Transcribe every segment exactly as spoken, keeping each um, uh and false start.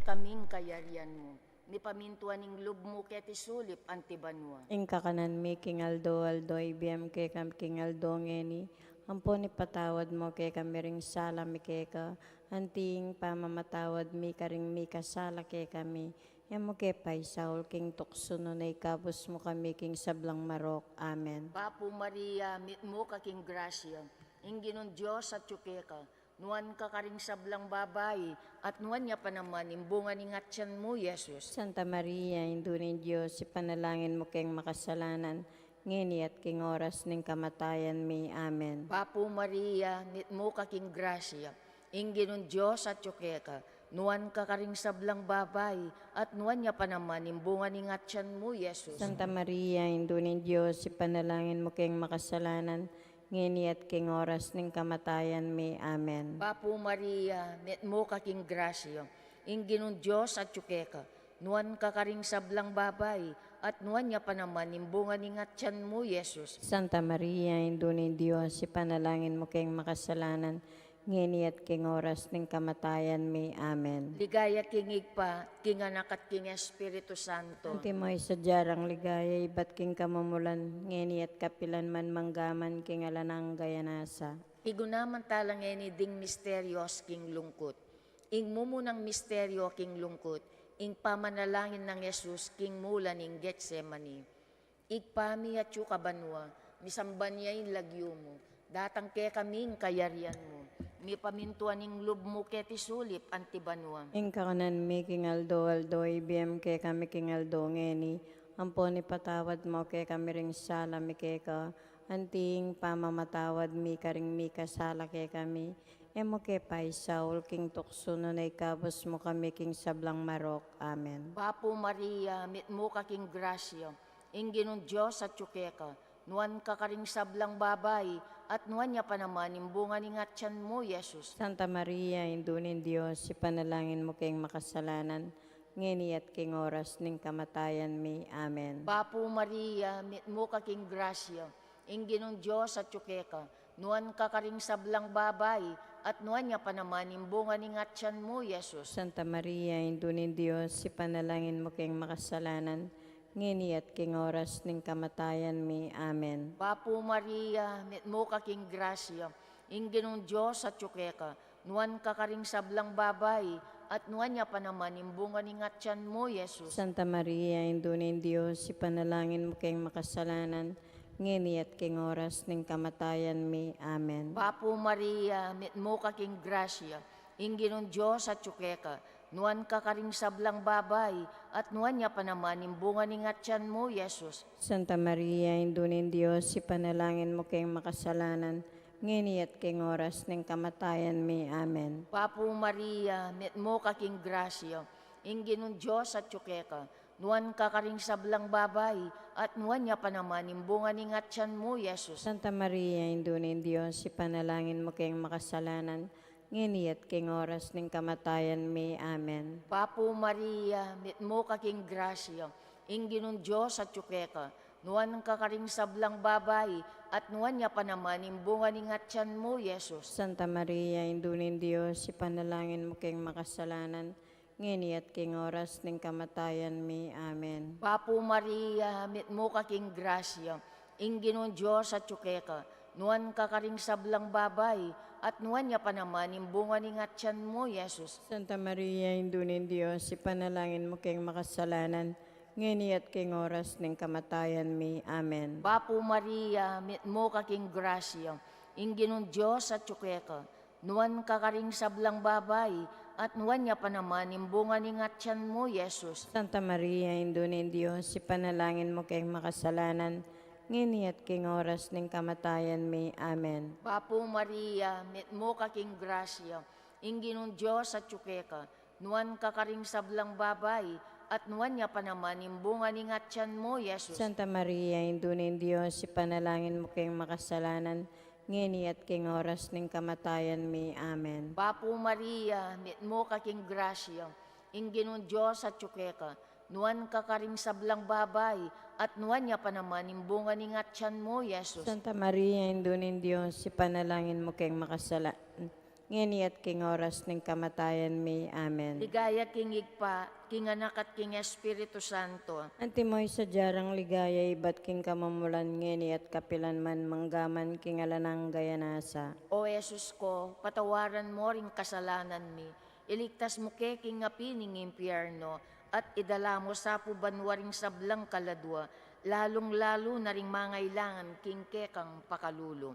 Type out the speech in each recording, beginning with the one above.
Kaming kayarian mu. Mipamintuan ing lub mu keti sulip anti banua. Ing kakanan mi king aldo-aldo ibie mu kekami king aldo ngeni. Ampon ipatawad mu kekami ring sala mi keka, anti ing pamamatawad mi karing mikasala kekami. E mu ke paisaul king tuksu, nune ikabus mu kami king sablang marok. Amen. Bapu Maria, mitmu ka king grasya, ing Ginung Dios atyu keka, nuan ka karing sablang babai, at nuan ya pa naman ing bunga ning atyan mu, Jesus. Santa Maria, Indu ning Dios, ipanalangin mu keng makasalanan, ngeni at king oras ning kamatayan mi. Amen. Bapu Maria, mitmu ka king grasya, ing Ginung Dios atyu keka, nuan ka karing sablang babai, at nuan ya pa naman ing bunga ning atyan mu, Jesus. Santa Maria, Indu ning Dios, ipanalangin mu keng makasalanan, ngeni at king oras ning kamatayan mi. Amen. Bapu Maria, mitmu ka king grasya, ing Ginung Dios atyu keka, nuan ka karing sablang babai, at nuan ya pa naman ing bunga ning atyan mu, Jesus. Santa Maria, Indu ning Dios, ipanalangin mu keng makasalanan, ngeni at king oras ning kamatayan mi. Amen. Ligaya king Ibpa, king Anak, at king Espiritu Santo. Antimo ing sadya rang ligaya, ibat king kamumulan, ngeni at kapilan man, mangga man king alang angga. Amen. Tigunaman tala ngeni ding misterios king lungkut. Ing mumunang misterio king lungkut, ing pamanalangin nang Jesus king mula ning Getsemani. Ibpa mi atyu ka banua, misamban ya ing lagyu mu, datang kekami ing kayarian mu, mipamintuan ing lub mu keti sulip anti banua. Ing kakanan mi king aldo-aldo ibie mu kekami king aldo ngeni, ampon ipatawad mu kekami ring sala mi keka, anti ing pamamatawad mi karing mikasala kekami. E mu ke paisaul king tuksu, nune ikabus mu kami king sablang marok. Amen. Bapu Maria, mitmu ka king grasya, ing Ginung Dios atyu keka, nuan ka karing sablang babai, at nuan ya pa naman ing bunga ning atyan mu, Jesus. Santa Maria, Indu ning Dios, ipanalangin mu keng makasalanan, ngeni at king oras ning kamatayan mi. Amen. Bapu Maria, mitmu ka king grasya, ing Ginung Dios atyu keka, nuan ka karing sablang babai, at nuan ya pa naman ing bunga ning atyan mu, Jesus. Santa Maria, Indu ning Dios, ipanalangin mu keng makasalanan, ngeni at king oras ning kamatayan mi. Amen. Bapu Maria, mitmu ka king grasya, ing Ginung Dios atyu keka, nuan ka karing sablang babai, at nuan ya pa naman ing bunga ning atyan mu, Jesus. Santa Maria, Indu ning Dios, ipanalangin mu keng makasalanan, ngeni at king oras ning kamatayan mi. Amen. Bapu Maria, mitmu ka king grasya, ing Ginung Dios atyu keka, nuan ka karing sablang babai, at nuan ya pa naman ing bunga ning atyan mu, Jesus. Santa Maria, Indu ning Dios, ipanalangin mu keng makasalanan, ngeni at king oras ning kamatayan mi. Amen. Bapu Maria, mitmu ka king grasya, ing Ginung Dios atyu keka, nuan ka karing sablang babai, at nuan ya pa naman ing bunga ning atyan mu, Jesus. Santa Maria, Indu ning Dios, ipanalangin mu keng makasalanan, ngeni at king oras ning kamatayan mi. Amen. Bapu Maria, mitmu ka king grasya, ing Ginung Dios atyu keka, nuan ka karing sablang babai, at nuan ya pa naman ing bunga ning atyan mu, Jesus. Santa Maria, Indu ning Dios, ipanalangin mu keng makasalanan, ngeni at king oras ning kamatayan mi. Amen. Bapu Maria, mitmu ka king grasya, ing Ginung Dios atyu keka, nuan ka karing sablang babai, at nuan ya pa naman ing bunga ning atyan mu, Jesus. Santa Maria, Indu ning Dios, ipanalangin mu keng makasalanan, ngeni at king oras ning kamatayan mi. Amen. Bapu Maria, mitmu ka king grasya, ing Ginung Dios atyu keka, nuan ka karing sablang babai, at nuan ya pa naman ing bunga ning atyan mu, Jesus. Santa Maria, Indu ning Dios, ipanalangin mu keng makasalanan, ngeni at king oras ning kamatayan mi. Amen. Bapu Maria, mitmu ka king grasya, ing Ginung Dios atyu keka, nuan ka karing sablang babai, at nuan ya pa naman ing bunga ning atyan mu, Jesus. Santa Maria, Indu ning Dios, ipanalangin mu keng makasalanan, ngeni at king oras ning kamatayan mi. Amen. Bapu Maria, mitmu ka king grasya, ing Ginung Dios atyu keka, nuan ka karing sablang babai, at nuan ya pa naman ing bunga ning atyan mu, Jesus. Santa Maria, Indu ning Dios, ipanalangin mu keng makasala-, ngeni at king oras ning kamatayan mi. Amen. Ligaya king Ibpa, king Anak, at king Espiritu Santo. Antimo ing sadya rang ligaya ibat king kamumulan, ngeni at kapilan man, mangga man king alang angga. Amen. O Jesus ko, patawaran mo ring kasalanan mi, iligtas mu ke king api ning impyerno, at idala mu sa pu banua ring sablang kaladua, lalung-lalu na ring mangailangan king kekang pakalulu.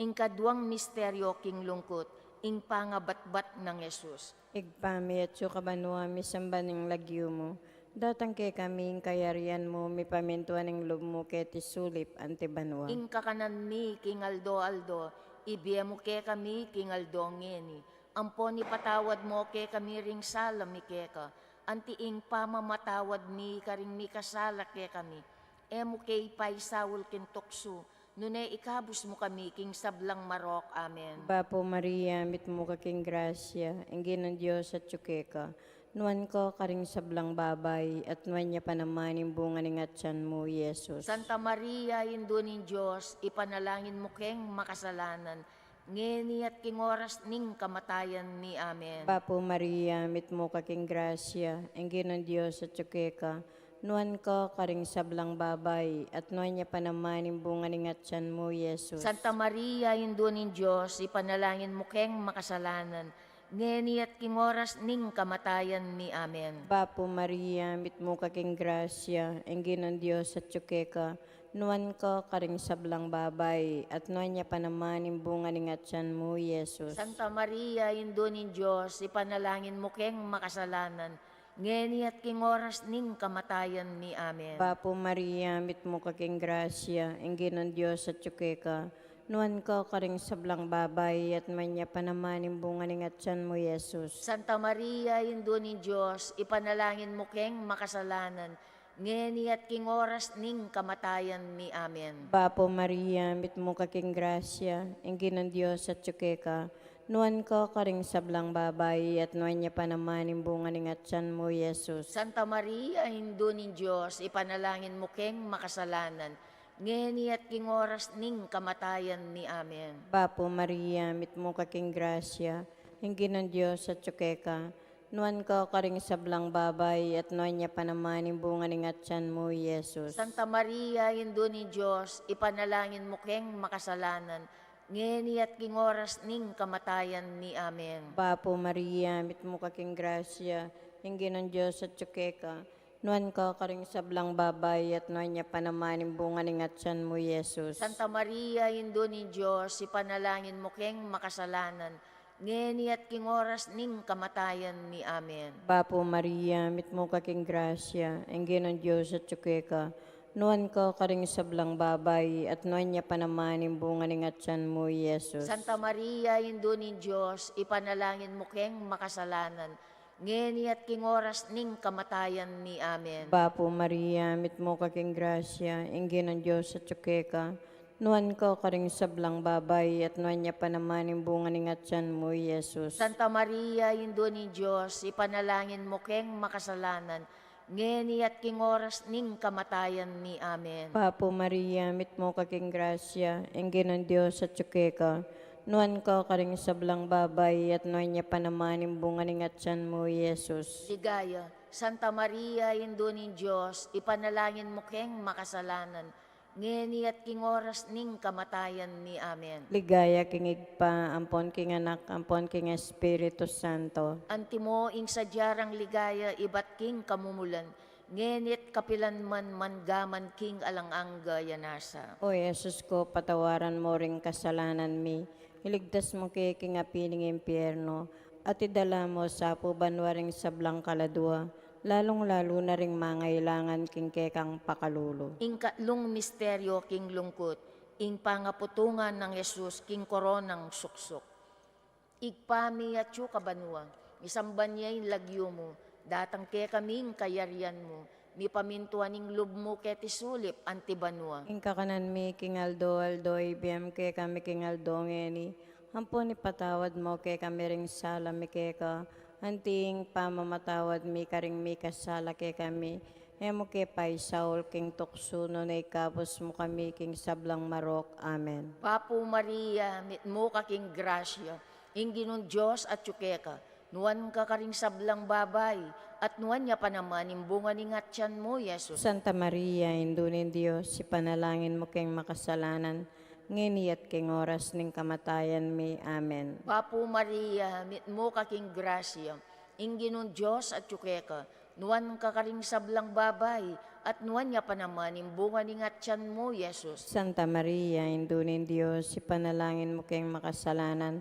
Ing kaduang misteryo king lungkut, ing pangabatbat nang Jesus. Ibpa mi, atsu ka banua, misamban ing lagyu mu, datang kekami ing kayarian mu, mipamintuan ing lub mu keti sulip anti banua. Ing kakanan mi king aldo-aldo, ibie mu kekami king aldo ngeni. Ampon ipatawad mu kekami ring sala mi keka, anti ing pamamatawad mi karing mikasala kekami. E mu ke ipaisaul king tuksu, nune ikabus mu kami king sablang marok. Amen. Bapu Maria, mitmu ka king grasya, ing Ginung Dios atyu keka, nuan ka karing sablang babai, at nuan ya pa naman ing bunga ning atyan mu, Jesus. Santa Maria, Indu ning Dios, ipanalangin mu keng makasalanan, ngeni at king oras ning kamatayan mi. Amen. Bapu Maria, mitmu ka king grasya, ing Ginung Dios atyu keka, nuan ka karing sablang babai, at nuan ya pa naman ing bunga ning atyan mu, Jesus. Santa Maria, Indu ning Dios, ipanalangin mu keng makasalanan, ngeni at king oras ning kamatayan mi. Amen. Bapu Maria, mitmu ka king grasya, ing Ginung Dios atyu keka, nuan ka karing sablang babai, at nuan ya pa naman ing bunga ning atyan mu, Jesus. Santa Maria, Indu ning Dios, ipanalangin mu keng makasalanan, ngeni at king oras ning kamatayan mi. Amen. Bapu Maria, mitmu ka king grasya, ing Ginung Dios atyu keka, nuan ka karing sablang babai, at nuan ya pa naman ing bunga ning atyan mu, Jesus. Santa Maria, Indu ning Dios, ipanalangin mu keng makasalanan, ngeni at king oras ning kamatayan mi. Amen. Bapu Maria, mitmu ka king grasya, ing Ginung Dios atyu keka, nuan ka karing sablang babai, at nuan ya pa naman ing bunga ning atyan mu, Jesus. Santa Maria, Indu ning Dios, ipanalangin mu keng makasalanan, ngeni at king oras ning kamatayan mi. Amen. Bapu Maria, mitmu ka king grasya, ing Ginung Dios atyu keka, nuan ka karing sablang babai, at nuan ya pa naman ing bunga ning atyan mu, Jesus. Santa Maria, Indu ning Dios, ipanalangin mu keng makasalanan, ngeni at king oras ning kamatayan mi. Amen. Bapu Maria, mitmu ka king grasya, ing Ginung Dios atyu keka, nuan ka karing sablang babai, at nuan ya pa naman ing bunga ning atyan mu, Jesus. Santa Maria, Indu ning Dios, ipanalangin mu keng makasalanan, ngeni at king oras ning kamatayan mi. Amen. Bapu Maria, mitmu ka king grasya, ing Ginung Dios atyu keka, nuan ka karing sablang babai, at nuan ya pa naman ing bunga ning atyan mu, Jesus. Santa Maria, Indu ning Dios, ipanalangin mu keng makasalanan, ngeni at king oras ning kamatayan mi. Amen. Bapu Maria, mitmu ka king grasya, ing Ginung Dios atyu keka, nuan ka karing sablang babai, at nuan ya pa naman ing bunga ning atyan mu, Jesus. Santa Maria, Indu ning Dios, ipanalangin mu keng makasalanan, ngeni at king oras ning kamatayan mi. Amen. Bapu Maria, mitmu ka king grasya, ing Ginung Dios atyu keka, nuan ka karing sablang babai, at nuan ya pa naman ing bunga ning atyan mu, Jesus. Ligaya, Santa Maria, Indu ning Dios, ipanalangin mu keng makasalanan, ngeni at king oras ning kamatayan mi. Amen. Ligaya king Ibpa, ampon king Anak, ampon king Espiritu Santo. Antimo ing sadya rang ligaya ibat king kamumulan, ngeni at kapilan man, mangga man king alang angga. Amen. O Jesus ko, patawaran mo ring kasalanan mi, iligtas mu ke king api ning impyerno, at idala mo sa pu banua ring sablang kaladua, lalung-lalu na ring mangailangan king kekang pakalulu. Ing katlung misteryo king lungkut, ing pangaputungan nang Jesus king koronang suksuk. Ibpa mi, atsu ka banua, misamban ya ing lagyu mu, datang kekami ing kayarian mu, mipamintuan ing lub mu keti sulip anti banua. Ing kakanan mi king aldo-aldo, ibie mu kekami king aldo ngeni, ampon ipatawad mu kekami ring sala mi keka, anti ing pamamatawad mi karing mikasala kekami, e mu ke paisaul king tuksu, nune ikabus mu kami king sablang marok. Amen. Bapu Maria, mitmu ka king grasya, Ing Ginung Dios atyu keka, nuan ka karing sablang babai, at nuan ya pa naman ing bunga ning atyan mu, Jesus. Santa Maria, Indu ning Dios, ipanalangin mu keng makasalanan, ngeni at king oras ning kamatayan mi. Amen. Bapu Maria, mitmu ka king grasya, ing Ginung Dios atyu keka, nuan ka karing sablang babai, at nuan ya pa naman ing bunga ning atyan mu, Jesus. Santa Maria, Indu ning Dios, ipanalangin mu keng makasalanan,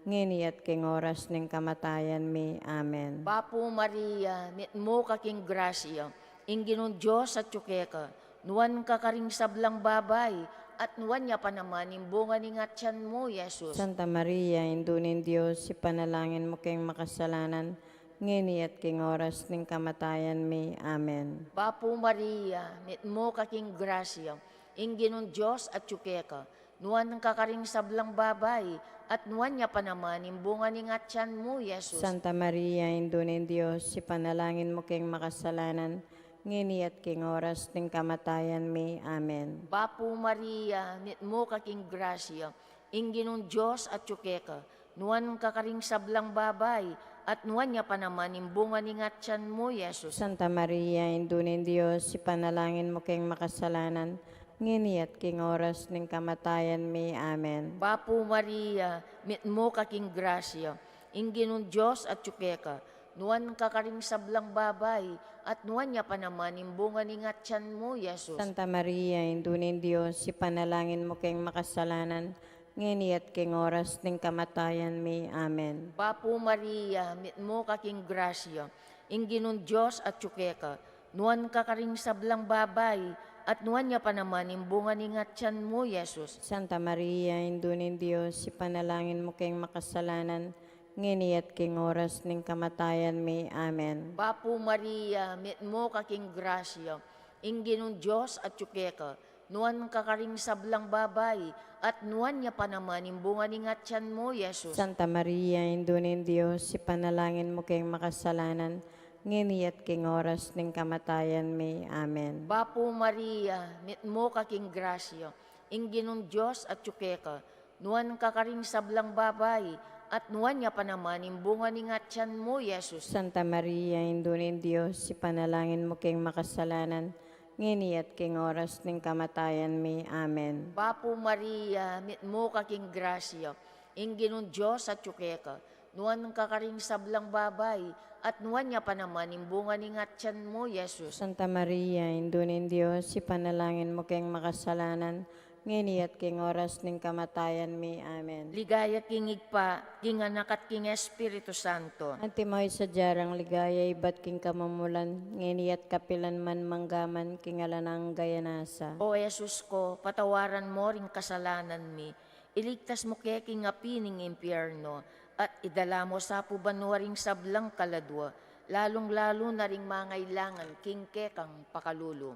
ngeni at king oras ning kamatayan mi. Amen. Bapu Maria, mitmu ka king grasya, ing Ginung Dios atyu keka, nuan ka karing sablang babai, at nuan ya pa naman ing bunga ning atyan mu, Jesus. Santa Maria, Indu ning Dios, ipanalangin mu keng makasalanan, ngeni at king oras ning kamatayan mi. Amen. Bapu Maria, mitmu ka king grasya, ing Ginung Dios atyu keka, nuan ka karing sablang babai, at nuan ya pa naman ing bunga ning atyan mu, Jesus. Santa Maria, Indu ning Dios, ipanalangin mu keng makasalanan, ngeni at king oras ning kamatayan mi. Amen. Bapu Maria, mitmu ka king grasya, ing Ginung Dios atyu keka, nuan ka karing sablang babai, at nuan ya pa naman ing bunga ning atyan mu, Jesus. Santa Maria, Indu ning Dios, ipanalangin mu keng makasalanan, ngeni at king oras ning kamatayan mi. Amen. Bapu Maria, mitmu ka king grasya, ing Ginung Dios atyu keka, nuan ka karing sablang babai, at nuan ya pa naman ing bunga ning atyan mu, Jesus. Santa Maria, Indu ning Dios, ipanalangin mu keng makasalanan, ngeni at king oras ning kamatayan mi. Amen. Bapu Maria, mitmu ka king grasya, ing Ginung Dios atyu keka, nuan ka karing sablang babai, at nuan ya pa naman ing bunga ning atyan mu, Jesus. Santa Maria, Indu ning Dios, ipanalangin mu keng makasalanan, ngeni at king oras ning kamatayan mi. Amen. Bapu Maria, mitmu ka king grasya, ing Ginung Dios atyu keka, nuan ka karing sablang babai, at nuan ya pa naman ing bunga ning atyan mu, Jesus. Santa Maria, Indu ning Dios, ipanalangin mu keng makasalanan, ngeni at king oras ning kamatayan mi. Amen. Bapu Maria, mitmu ka king grasya, ing Ginung Dios atyu keka, nuan ka karing sablang babai, at nuan ya pa naman ing bunga ning atyan mu, Jesus. Santa Maria, Indu ning Dios, ipanalangin mu keng makasalanan, ngeni at king oras ning kamatayan mi. Amen. Bapu Maria, mitmu ka king grasya, ing Ginung Dios atyu keka, nuan ka karing sablang babai, at nuan ya pa naman ing bunga ning atyan mu, Jesus. Santa Maria, Indu ning Dios, ipanalangin mu keng makasalanan, ngeni at king oras ning kamatayan mi. Amen. Ligaya king Ibpa, king Anak, at king Espiritu Santo. Antimo ing sadya rang ligaya ibat king kamumulan, ngeni at kapilan man, mangga man king alang angga. Amen. O Jesus ko, patawaran mo ring kasalanan mi, iligtas mu ke king api ning impyerno, at idala mo sa pu banua ring sablang kaladua, lalung-lalu na ring mangailangan king kekang pakalulu.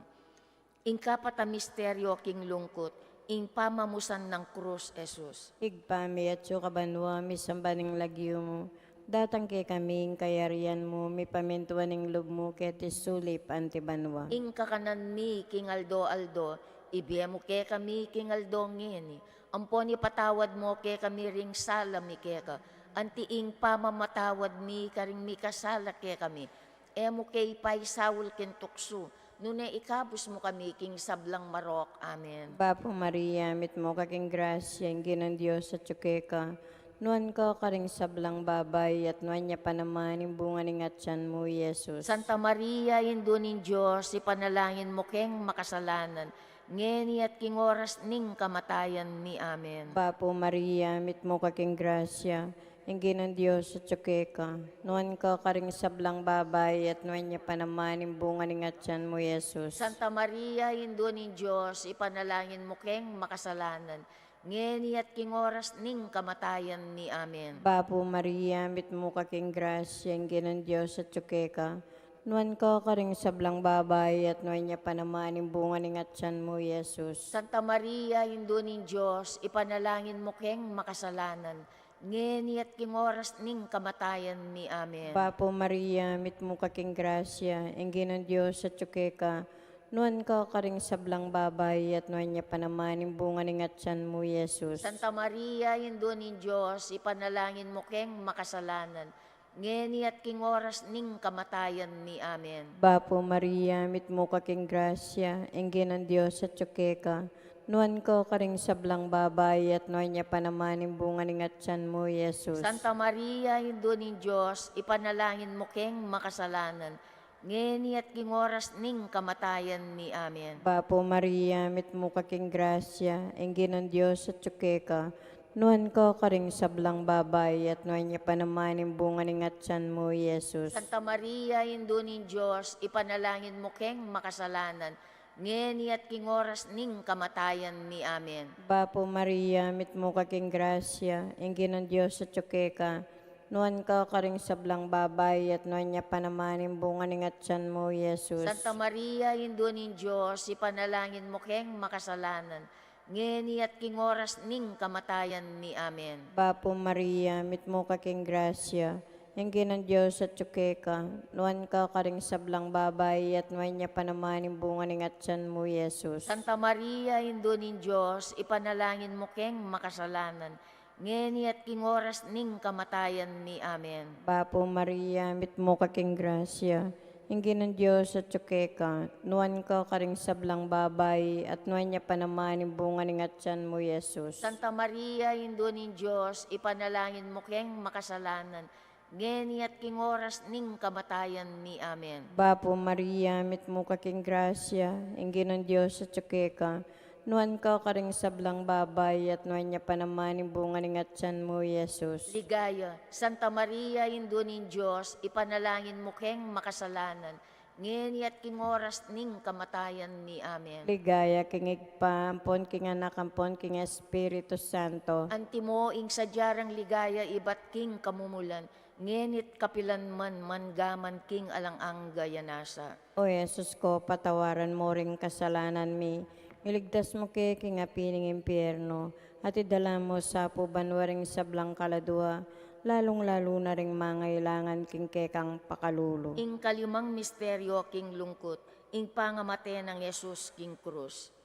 Ing kapat a misteryo king lungkut, ing pamamusan nang krus, Jesus. Ibpa mi, atsu ka banua, misamban ing lagyu mu, datang kekami ing kayarian mu, mipamintuan ing lub mu keti sulip anti banua. Ing kakanan mi king aldo-aldo, ibie mu kekami king aldo ngeni, ampon ipatawad mu kekami ring sala mi keka, anti ing pamamatawad mi karing mikasala kekami. E mu ke ipaisaul king tuksu, nune ikabus mu kami king sablang marok. Amen. Bapu Maria, mitmu ka king grasya, ing Ginung Dios atyu keka, nuan ka karing sablang babai, at nuan ya pa naman ing bunga ning atyan mu, Jesus. Santa Maria, Indu ning Dios, ipanalangin mu keng makasalanan, ngeni at king oras ning kamatayan mi. Amen. Bapu Maria, mitmu ka king grasya, ing Ginung Dios atyu keka, nuan ka karing sablang babai, at nuan ya pa naman ing bunga ning atyan mu, Jesus. Santa Maria, Indu ning Dios, ipanalangin mu keng makasalanan, ngeni at king oras ning kamatayan mi. Amen. Bapu Maria, mitmu ka king grasya, ing Ginung Dios atyu keka, nuan ka karing sablang babai, at nuan ya pa naman ing bunga ning atyan mu, Jesus. Santa Maria, Indu ning Dios, ipanalangin mu keng makasalanan, ngeni at king oras ning kamatayan mi. Amen. Bapu Maria, mitmu ka king grasya, ing Ginung Dios atyu keka, Nuan ka karing sablang babai, at nuan ya pa naman ing bunga ning atyan mu, Jesus. Santa Maria, Indu ning Dios, ipanalangin mu keng makasalanan, ngeni at king oras ning kamatayan mi. Amen. Bapu Maria, mitmu ka king grasya, ing Ginung Dios atyu keka. Nuan ka karing sablang babai, at nuan ya pa naman ing bunga ning atyan mu, Jesus. Santa Maria, Indu ning Dios, ipanalangin mu keng makasalanan, ngeni at king oras ning kamatayan mi. Amen. Bapu Maria, mitmu ka king grasya, ing Ginung Dios atyu keka. Nuan ka karing sablang babai, at nuan ya pa naman ing bunga ning atyan mu, Jesus. Santa Maria, Indu ning Dios, ipanalangin mu keng makasalanan, ngeni at king oras ning kamatayan mi. Amen. Bapu Maria, mitmu ka king grasya, ing Ginung Dios atyu keka. Nuan ka karing sablang babai, at nuan ya pa naman ing bunga ning atyan mu, Jesus. Santa Maria, Indu ning Dios, ipanalangin mu keng makasalanan, ngeni at king oras ning kamatayan mi. Amen. Bapu Maria, mitmu ka king grasya, ing Ginung Dios atyu keka. Nuan ka karing sablang babai, at nuan ya pa naman ing bunga ning atyan mu, Jesus. Santa Maria, Indu ning Dios, ipanalangin mu keng makasalanan, ngeni at king oras ning kamatayan mi. Amen. Bapu Maria, mitmu ka king grasya, ing Ginung Dios atyu keka. Nuan ka karing sablang babai, at nuan ya pa naman ing bunga ning atyan mu, Jesus. Santa Maria, Indu ning Dios, ipanalangin mu keng makasalanan, ngeni at king oras ning kamatayan mi. Amen. Bapu Maria, mitmu ka king grasya, ing Ginung Dios atyu keka. Nuan ka karing sablang babai, at nuan ya pa naman ing bunga ning atyan mu, Jesus. Ligaya, Santa Maria, Indu ning Dios, ipanalangin mu keng makasalanan, ngeni at king oras ning kamatayan mi. Amen. Ligaya king Ibpa, ampon king Anak, ampon king Espiritu Santo. Antimo ing sadya rang ligaya ibat king kamumulan, ngeni't kapilan man, mangga man king alang angga. Amen. O Jesus ko, patawaran mu ring kasalanan mi, iligtas mu ke king api ning impyerno, at idala mu sa pu banua ring sablang kaladua, lalung-lalu na ring mangailangan king kekang pakalulu. Ing kalimang misteryo king lungkut, ing pangamate nang Jesus king krus.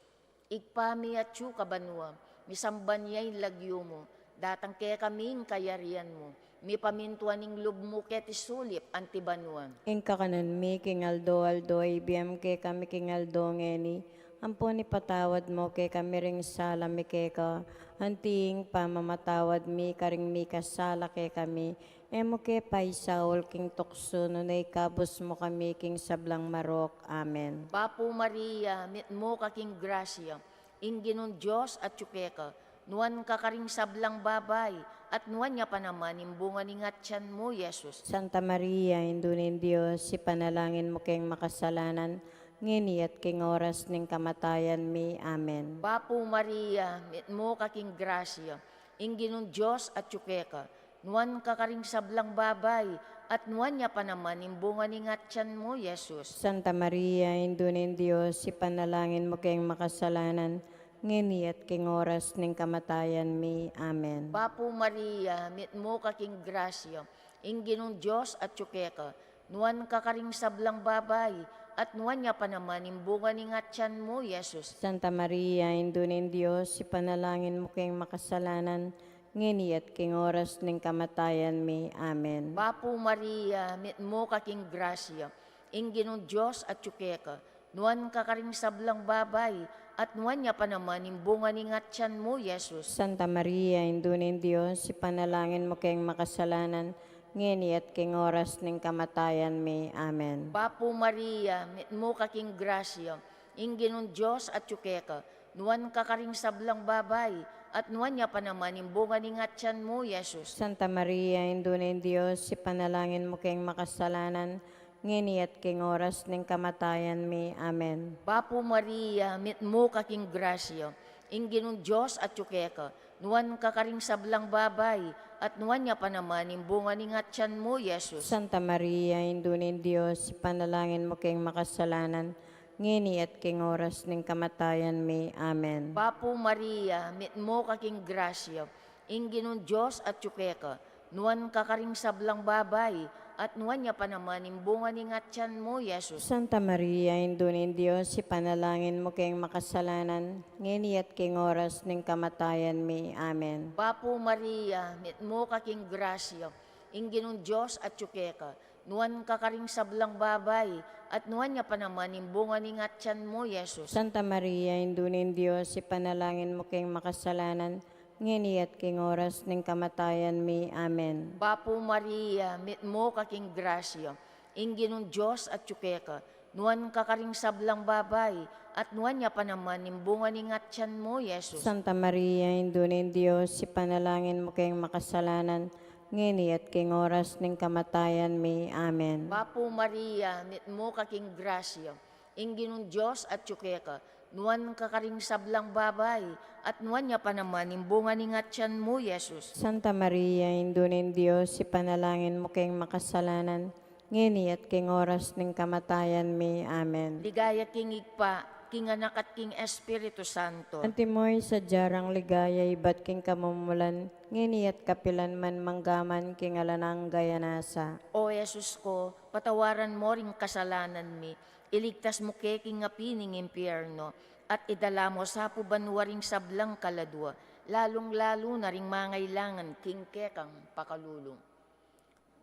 Ibpa mi atsu ka banua, misamban ya ing lagyu mu, datang kekami ing kayarian mu, mipamintuan ing lub mu keti sulip anti banua. Ing kakanan mi king aldo-aldo ibie mu kekami king aldo ngeni, ampon ipatawad mu kekami ring sala mi keka, anti ing pamamatawad mi karing mikasala kekami, e mu ke paisaul king tuksu, nune ikabus mu kami king sablang marok. Amen. Bapu Maria, mitmu ka king grasya, ing Ginung Dios atyu keka, nuan ka karing sablang babai, at nuan ya pa naman ing bunga ning atyan mu, Jesus. Santa Maria, Indu ning Dios, ipanalangin mu keng makasalanan, ngeni at king oras ning kamatayan mi. Amen. Bapu Maria, mitmu ka king grasya, ing Ginung Dios atyu keka, nuan ka karing sablang babai, at nuan ya pa naman ing bunga ning atyan mu, Jesus. Santa Maria, Indu ning Dios, ipanalangin mu keng makasalanan, ngeni at king oras ning kamatayan mi. Amen. Bapu Maria, mitmu ka king grasya, ing Ginung Dios atyu keka, nuan ka karing sablang babai, at nuan ya pa naman ing bunga ning atyan mu, Jesus. Santa Maria, Indu ning Dios, ipanalangin mu keng makasalanan, ngeni at king oras ning kamatayan mi. Amen. Bapu Maria, mitmu ka king grasya, ing Ginung Dios atyu keka, nuan ka karing sablang babai, at nuan ya pa naman ing bunga ning atyan mu, Jesus. Santa Maria, Indu ning Dios, ipanalangin mu keng makasalanan, ngeni at king oras ning kamatayan mi. Amen. Bapu Maria, mitmu ka king grasya, ing Ginung Dios atyu keka, nuan ka karing sablang babai, at nuan ya pa naman ing bunga ning atyan mu, Jesus. Santa Maria, Indu ning Dios, ipanalangin mu keng makasalanan, ngeni at king oras ning kamatayan mi. Amen. Bapu Maria, mitmu ka king grasya, ing Ginung Dios atyu keka, nuan ka karing sablang babai, at nuan ya pa naman ing bunga ning atyan mu, Jesus. Santa Maria, Indu ning Dios, ipanalangin mu keng makasalanan, ngeni at king oras ning kamatayan mi. Amen. Bapu Maria, mitmu ka king grasya, ing Ginung Dios atyu keka, nuan ka karing sablang babai, at nuan ya pa naman ing bunga ning atian mu, Jesus. Santa Maria, Indu ning Dios, ipanalangin mu keng makasalanan, ngeni at king oras ning kamatayan mi. Amen. Bapu Maria, mitmu ka king grasya, ing Ginung Dios atyu keka, nuan ka karing sablang babai, at nuan ya pa naman ing bunga ning atian mu, Jesus. Santa Maria, Indu ning Dios, ipanalangin mu keng makasalanan, ngeni at king oras ning kamatayan mi. Amen. Bapu Maria, mitmu ka king grasya, ing Ginung Dios atyu keka, nuan ka karing sablang babai, at nuan ya pa naman ing bunga ning atian mu, Jesus. Santa Maria, Indu ning Dios, ipanalangin mu keng makasalanan, ngeni at king oras ning kamatayan mi. Amen. Bapu Maria, mitmu ka king grasya, ing Ginung Dios atyu keka, nuan ka karing sablang babai, at nuan ya pa naman ing bunga ning atian mu, Jesus. Santa Maria, Indu ning Dios, ipanalangin mu keng makasalanan, ngeni at king oras ning kamatayan mi. Amen. Ligaya king Ibpa, king Anak, at king Espiritu Santo. Antimo ing sadya rang ligaya ibat king kamumulan, ngeni at kapilan man, manggaman king alang angga. Amen. O Jesus ko, patawaran mo ring kasalanan mi, iligtas mu ke king api ning impyerno, at idala mu sa pu banua ring sablang kaladua, lalung-lalu na ring mangailangan king kekang pakalulu.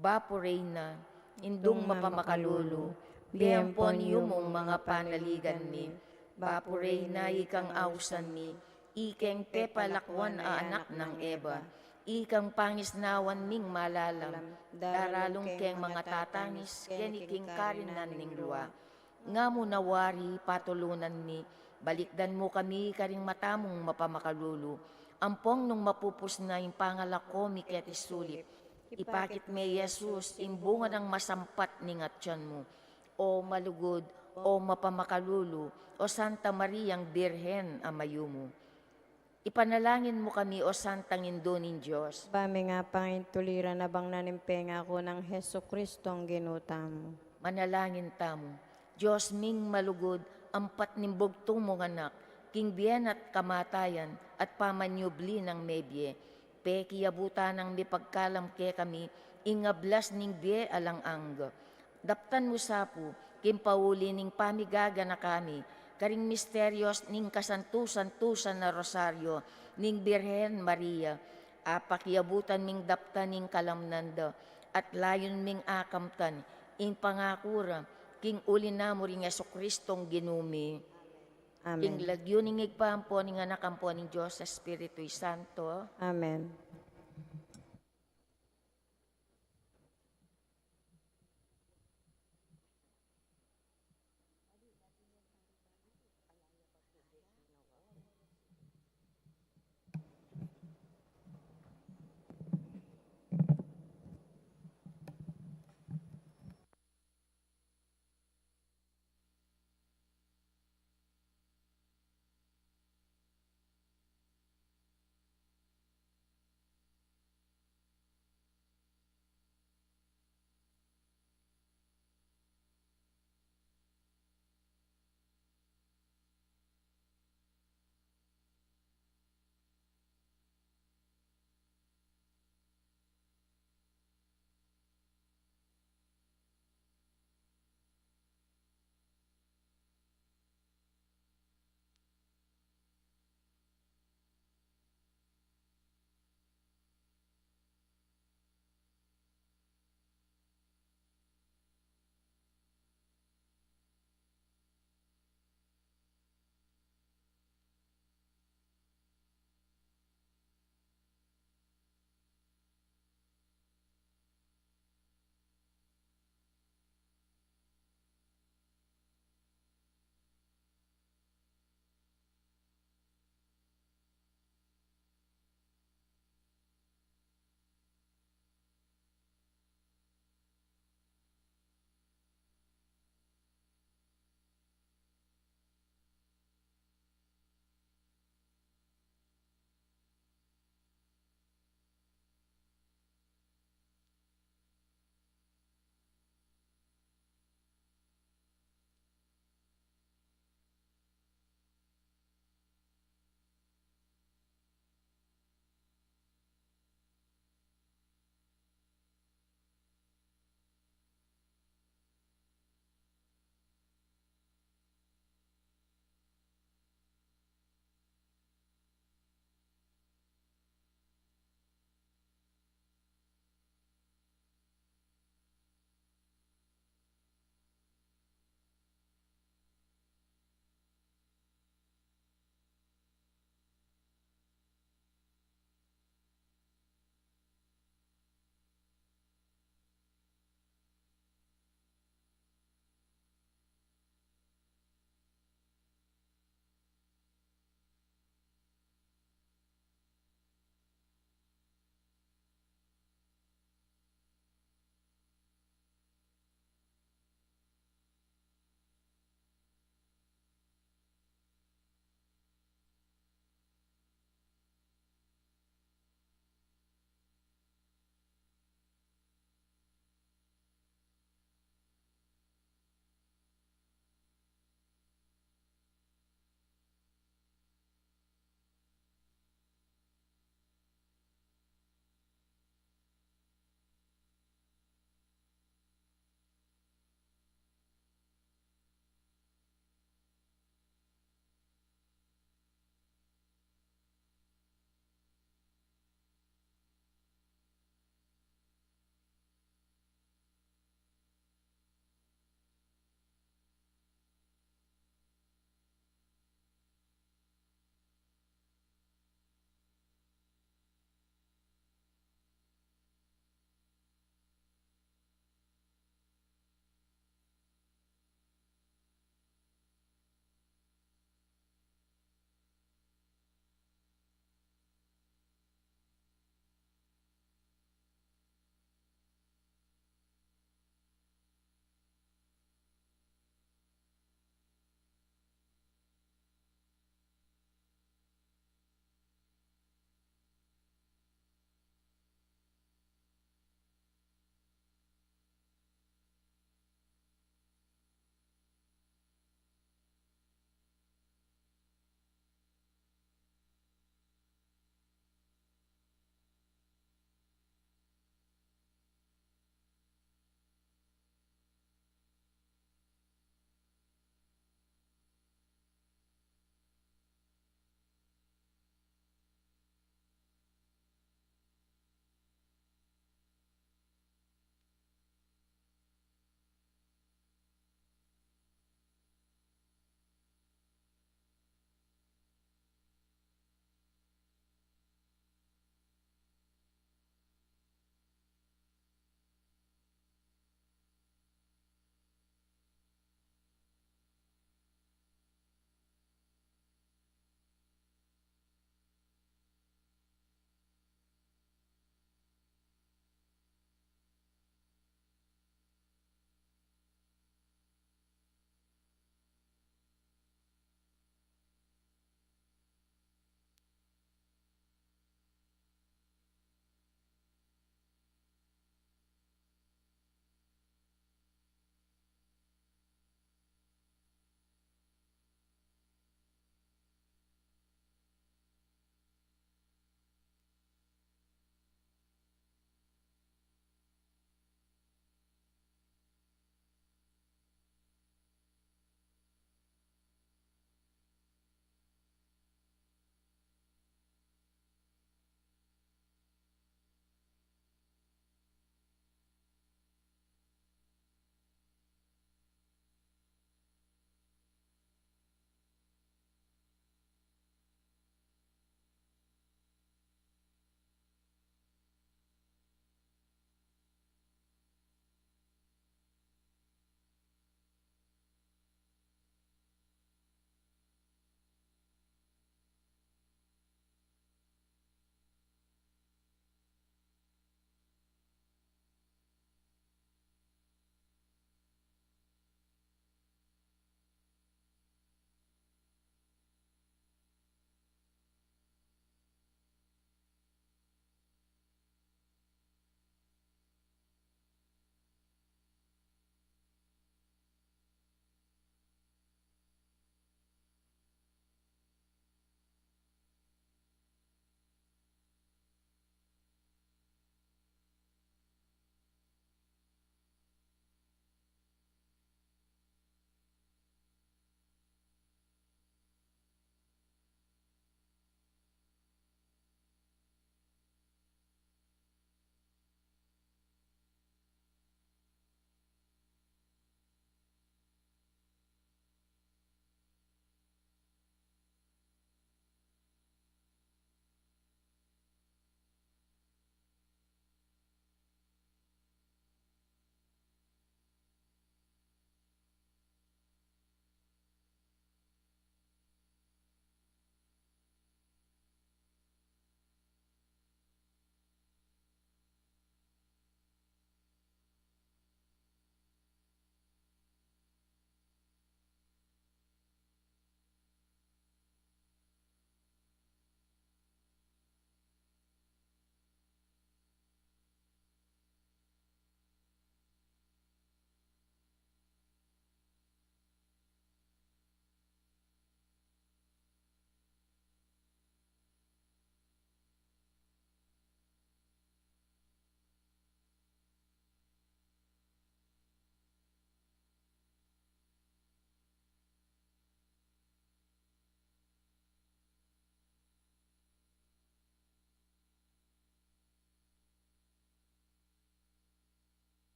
Bapu Reyna, Indung mapamakalulu, bie ampon yumung mga panaligan mi. Bapu Reyna, ikang ausan mi, ikeng pepalakuan a anak nang Eva, ikang pangisnawan ming malalam, daralung keng mga tatangis keni king karinan ning lua. Nga mu na wari patulunan mi, balikdan mu kami karing mata mung mapamakalulu, ampong nung mapupus na ing pangalako mi keti sulip, ipakit me i Jesus, ing bunga nang masampat ning atian mu. O malugud, o mapamakalulu, o Santa Mariang Birhen a mayumu. Ipanalangin mu kami, o Santang Indu ning Dios. Ba mi nga pangintuliran abang na ning pengaku nang Jesucristong Ginu tamu. Manalangin tamu. Dios ming malugud, ampat ning bugtung mung Anak, king bie na at kamatayan, at pamanyubli nang mebie, pekiabutan nang mipagkalam kekami ing ablas ning bie alang angga. Daptan mu sa pu, king pauli ning pamigaganaka mi karing misterios ning kasantu-santusan a Rosario ning Birhen Maria, apakiabutan ming daptan ing kalamnan da, at layun ming akamtan ing pangaku ra, king uli na mu ring Jesucristong Ginu mi. Amen. King lagyu ning Ibpa, ampo ning Anak, ampo ning Dios Espiritu Santo. Amen.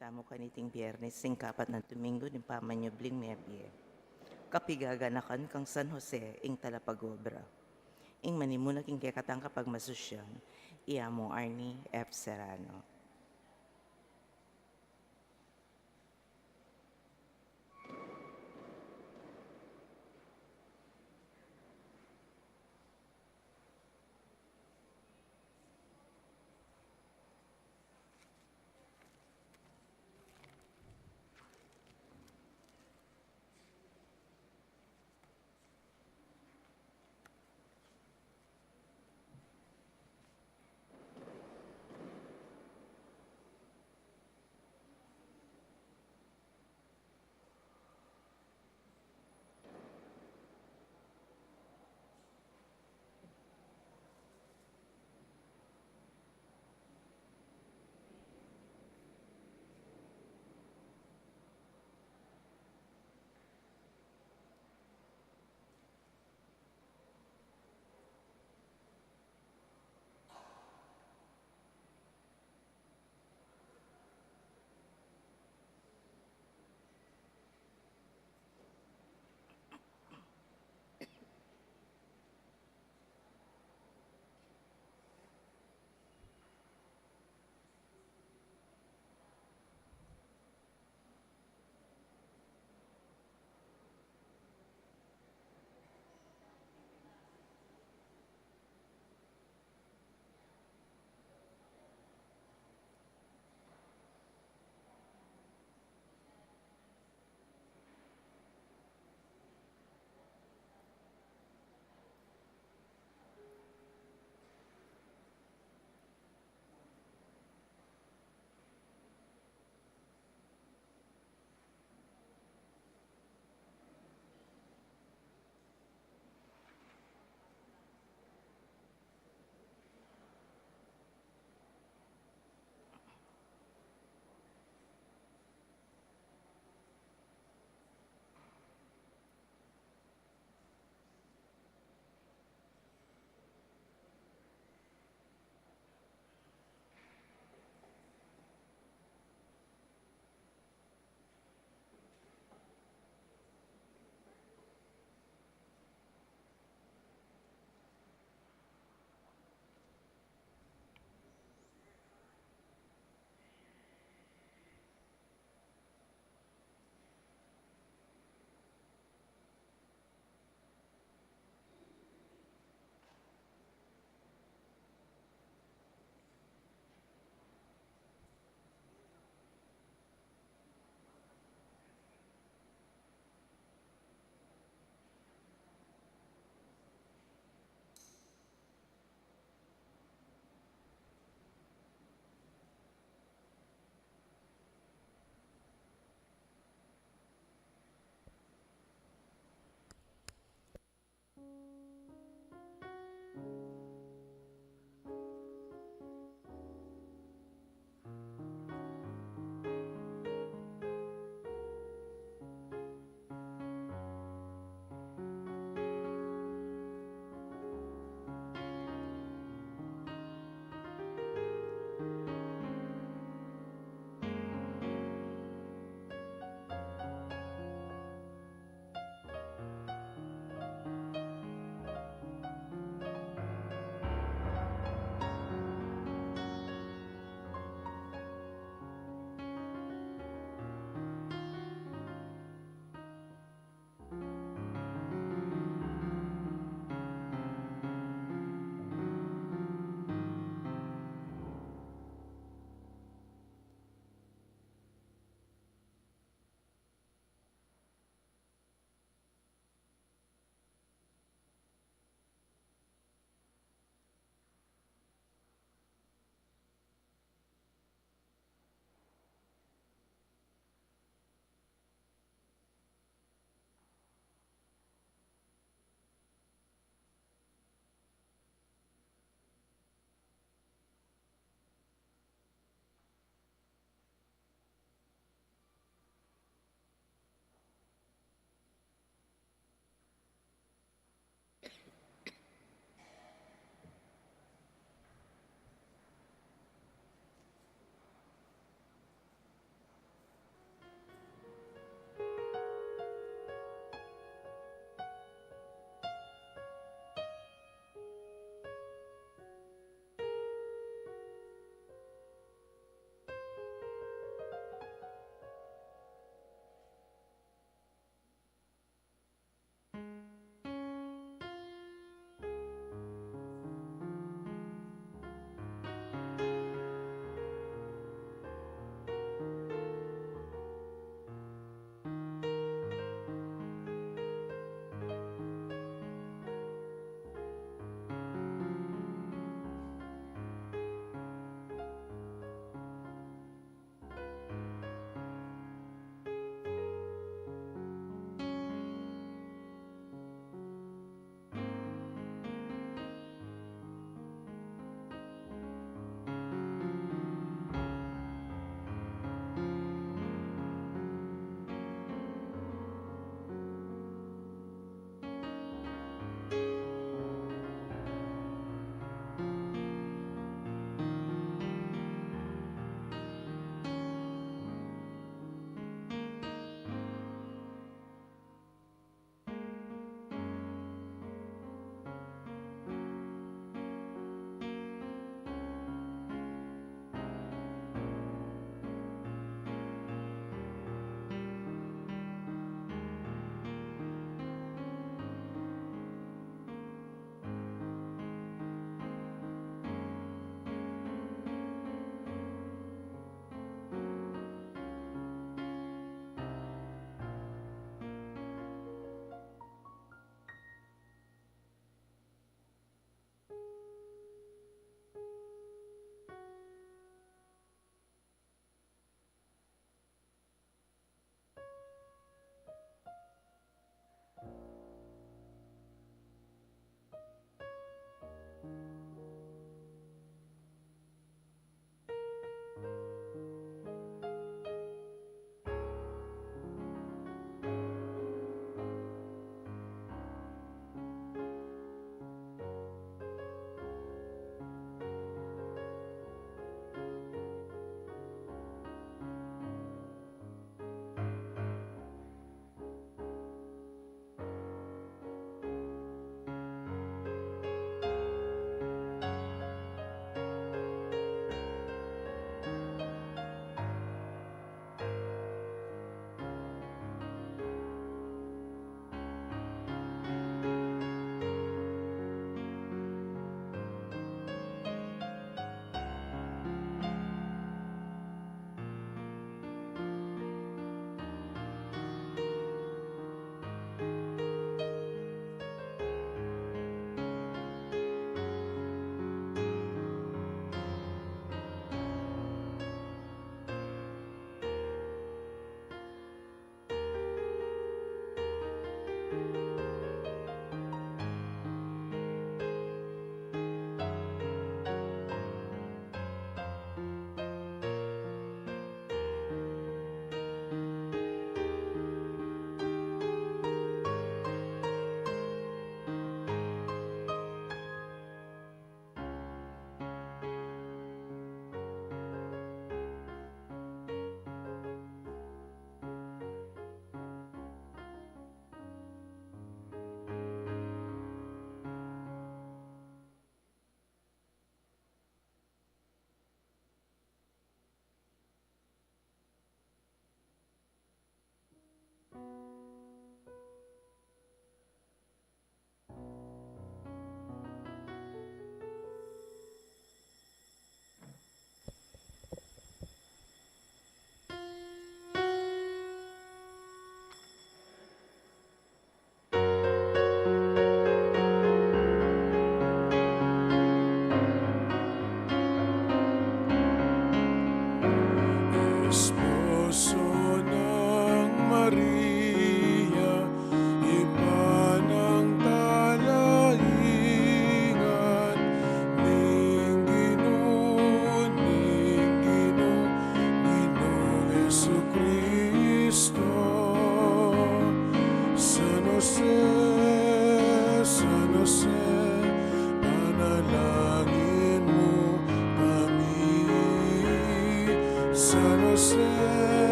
Tamu kaniting Biernes, ing kapat nang Domingo ning pamanyubling mebie. Kapigaganakan kang San Jose, ing talapag-obra. Ing manimuna king kekatang kapagmasusyan, i Among Arnie F. Serrano.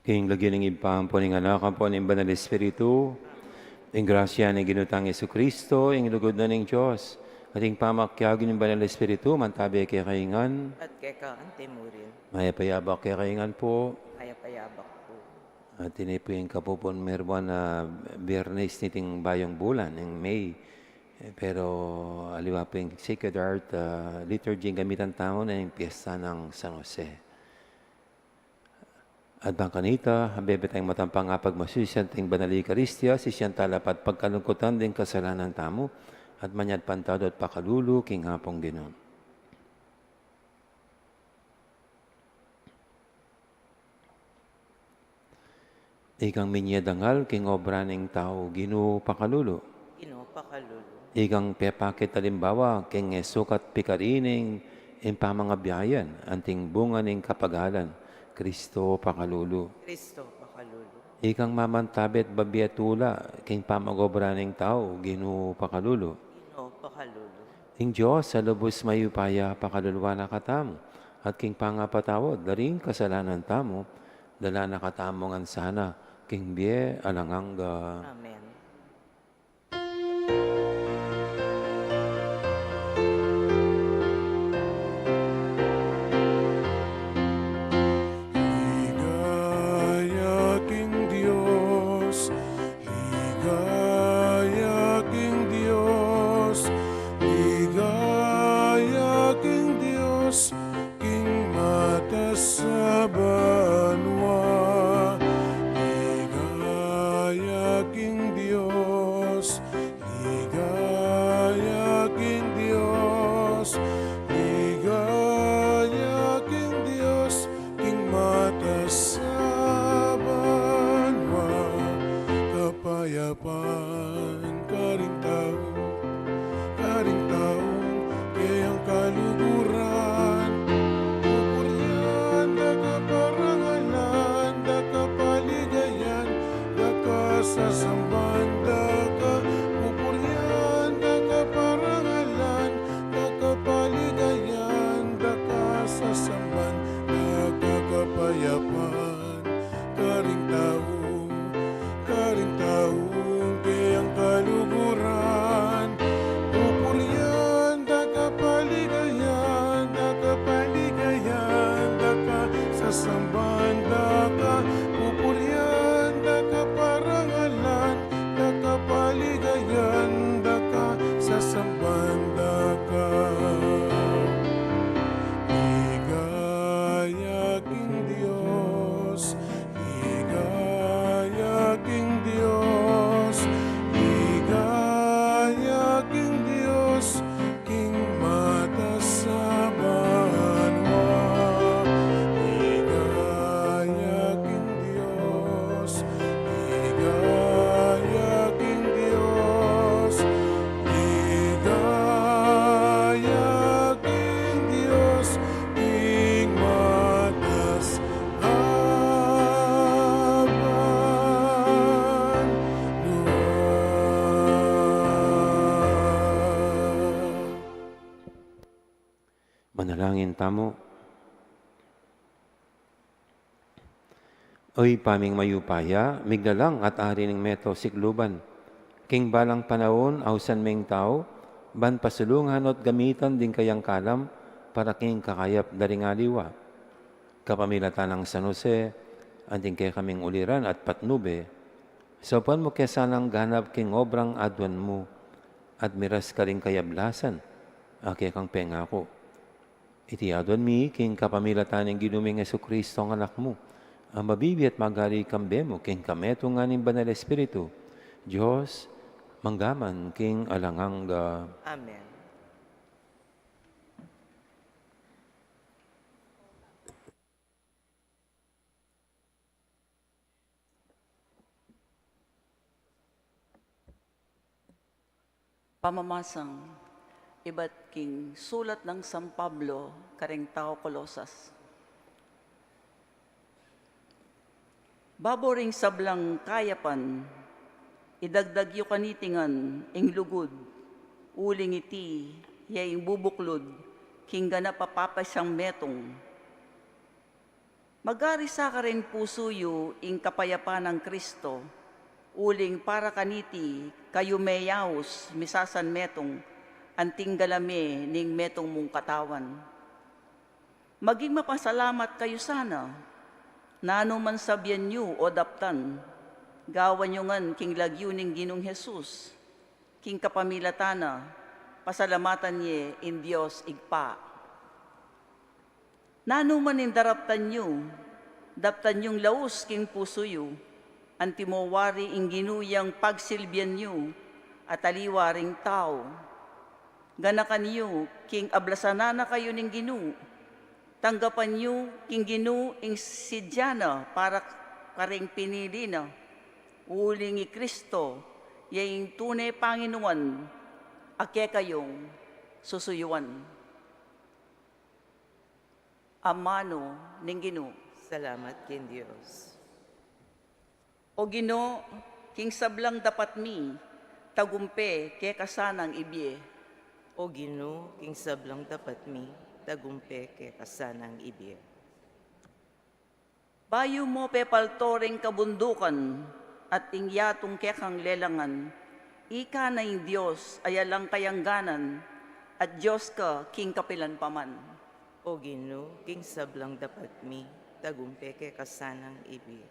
King lagyu ning Ibpa, ampo ning Anak, ampo ning Banal Espiritu, ing grasya ning Ginu tang Jesucristo, ing lugud na ning Dios, at ing pamakiabe ning Banal Espiritu, mantabe kekayu ngan. At keka antimurin. Mayap a abak kekayu ngan pu. Mayap a abak pu. At ini pu ing kapupun mirwan na Biyernes niting bayung bulan, ing May. Pero aliwa pu ing Sacred Heart, ah, Liturgy ing gamitan tamu na ing piyesta nang San Jose. At bang kanita, abebe tang matampang apagmasusian ing Banal Eukaristia, sisian tala pa at pagkalungkutan ding kasalanan tamu, at manyawad pantawad at pakalulu king Apung Ginu. Ikang minye dangal king obra ning tau, Ginu, pakalulu. Ginu, pakalulu. Ikang pepakit alimbawa king e sukat pikarining ing pamangabiayan, anting bunga ning kapagalan, Kristo, pakalulu. Kristo, pakalulu. Ikang mamantabe at babie tula king pamag-obra ning tau, Ginu, pakalulu. Ginu, pakalulu. Ing Dios a lubus mayupaya pakaluluan na katamu, at king pangapatawad da ring kasalanan tamu, dala na katamu ngan sana king bie alang angga. Amen. Ligaya king Dios, ligaya king Dios, ligaya king Dios, king matas a banua. Ligaya king Dios, ligaya king Dios, ligaya king Dios, king matas a banua. Kapayapan karing tau, karing tau keyang kaluguran. Pupurian da ka, parangalan da ka, paligayan da ka, sasamban da ka. Pupurian da ka, parangalan da ka, paligayan da ka, sasamban da ka. Kapayapan karing tau, karing tau keyang kaluguran. Pupurian da ka, paligayan da ka, paligayan da ka, sasamban da ka. Pupurian da ka, parangalan da ka, paligayan da ka, sasamban da ka. Ligaya king Dios, ligaya king Dios, ligaya king Dios, king matas a banua. Ligaya king Dios, ligaya king Dios, ligaya king Dios, king matas a banua. Manalangin tamu. O Ibpa ming mayupaya, miglalang at ari ning meto sikluban, king balang panaun ausan me ing tau, ban pasulungan at gamitan ding kayang kalam para king kakayap da ring aliwa. Kapamilatan nang San Jose, anting kekaming uliran at patnube, saupan mu ke sanang ganap king obrang aduan mu, at miras karing kayablasan a kekang pengaku. Iti aduan mi king kapamilatan ning Ginu ming Jesucristo a Anak mu, a mabibie at magari kambe mu king kametungan ning Banal Espiritu, Dios, mangga man king alang angga. Amen. Pamamasang ibat king sulat nang San Pablo kareng tau Colosas. Babo ring sablang kayapan, idagdag yu kaniti ngan ing lugud, uling iti ya ing bubuklud king ganap a papasyang metung. Magari sa karing pusu yu ing kapayapan nang Kristo, uling para kaniti kayu meyaus misasanmetung anting galame ning metung mung katawan. Maging mapasalamat kayu sana, nanu man sabian yu o daptan, gawan yu ngan king lagyu ning Ginung Jesus, king kapamilatan na, pasalamatan ye ing Dios Ibpa. Nanu man ing daraptan yu, daptan yung laus king pusu yu, antimo wari ing Ginu yang pagsilbian yu, at aliwa ring tau. Ganakan yu king ablasanan na kayu ning Ginu, tanggapan yu king Ginu ing sidya na para karing pinili na, uling i Kristo, ya ing tune Panginuan, a kekayung susuyuan. Amanu ning Ginu. Salamat king Dios. O Ginu, king sablang dapat mi, tagumpe keka sanang ibie. O Ginu, king sablang dapat mi, tagumpe keka sanang ibie. Bayu mo pepalto ring kabundukan at ing yatung kekang lelangan, ika na ing Dios a alang kayangganan, at Dios ka king kapilan pa man. O Ginu, king sablang dapat mi, tagumpe keka sanang ibie.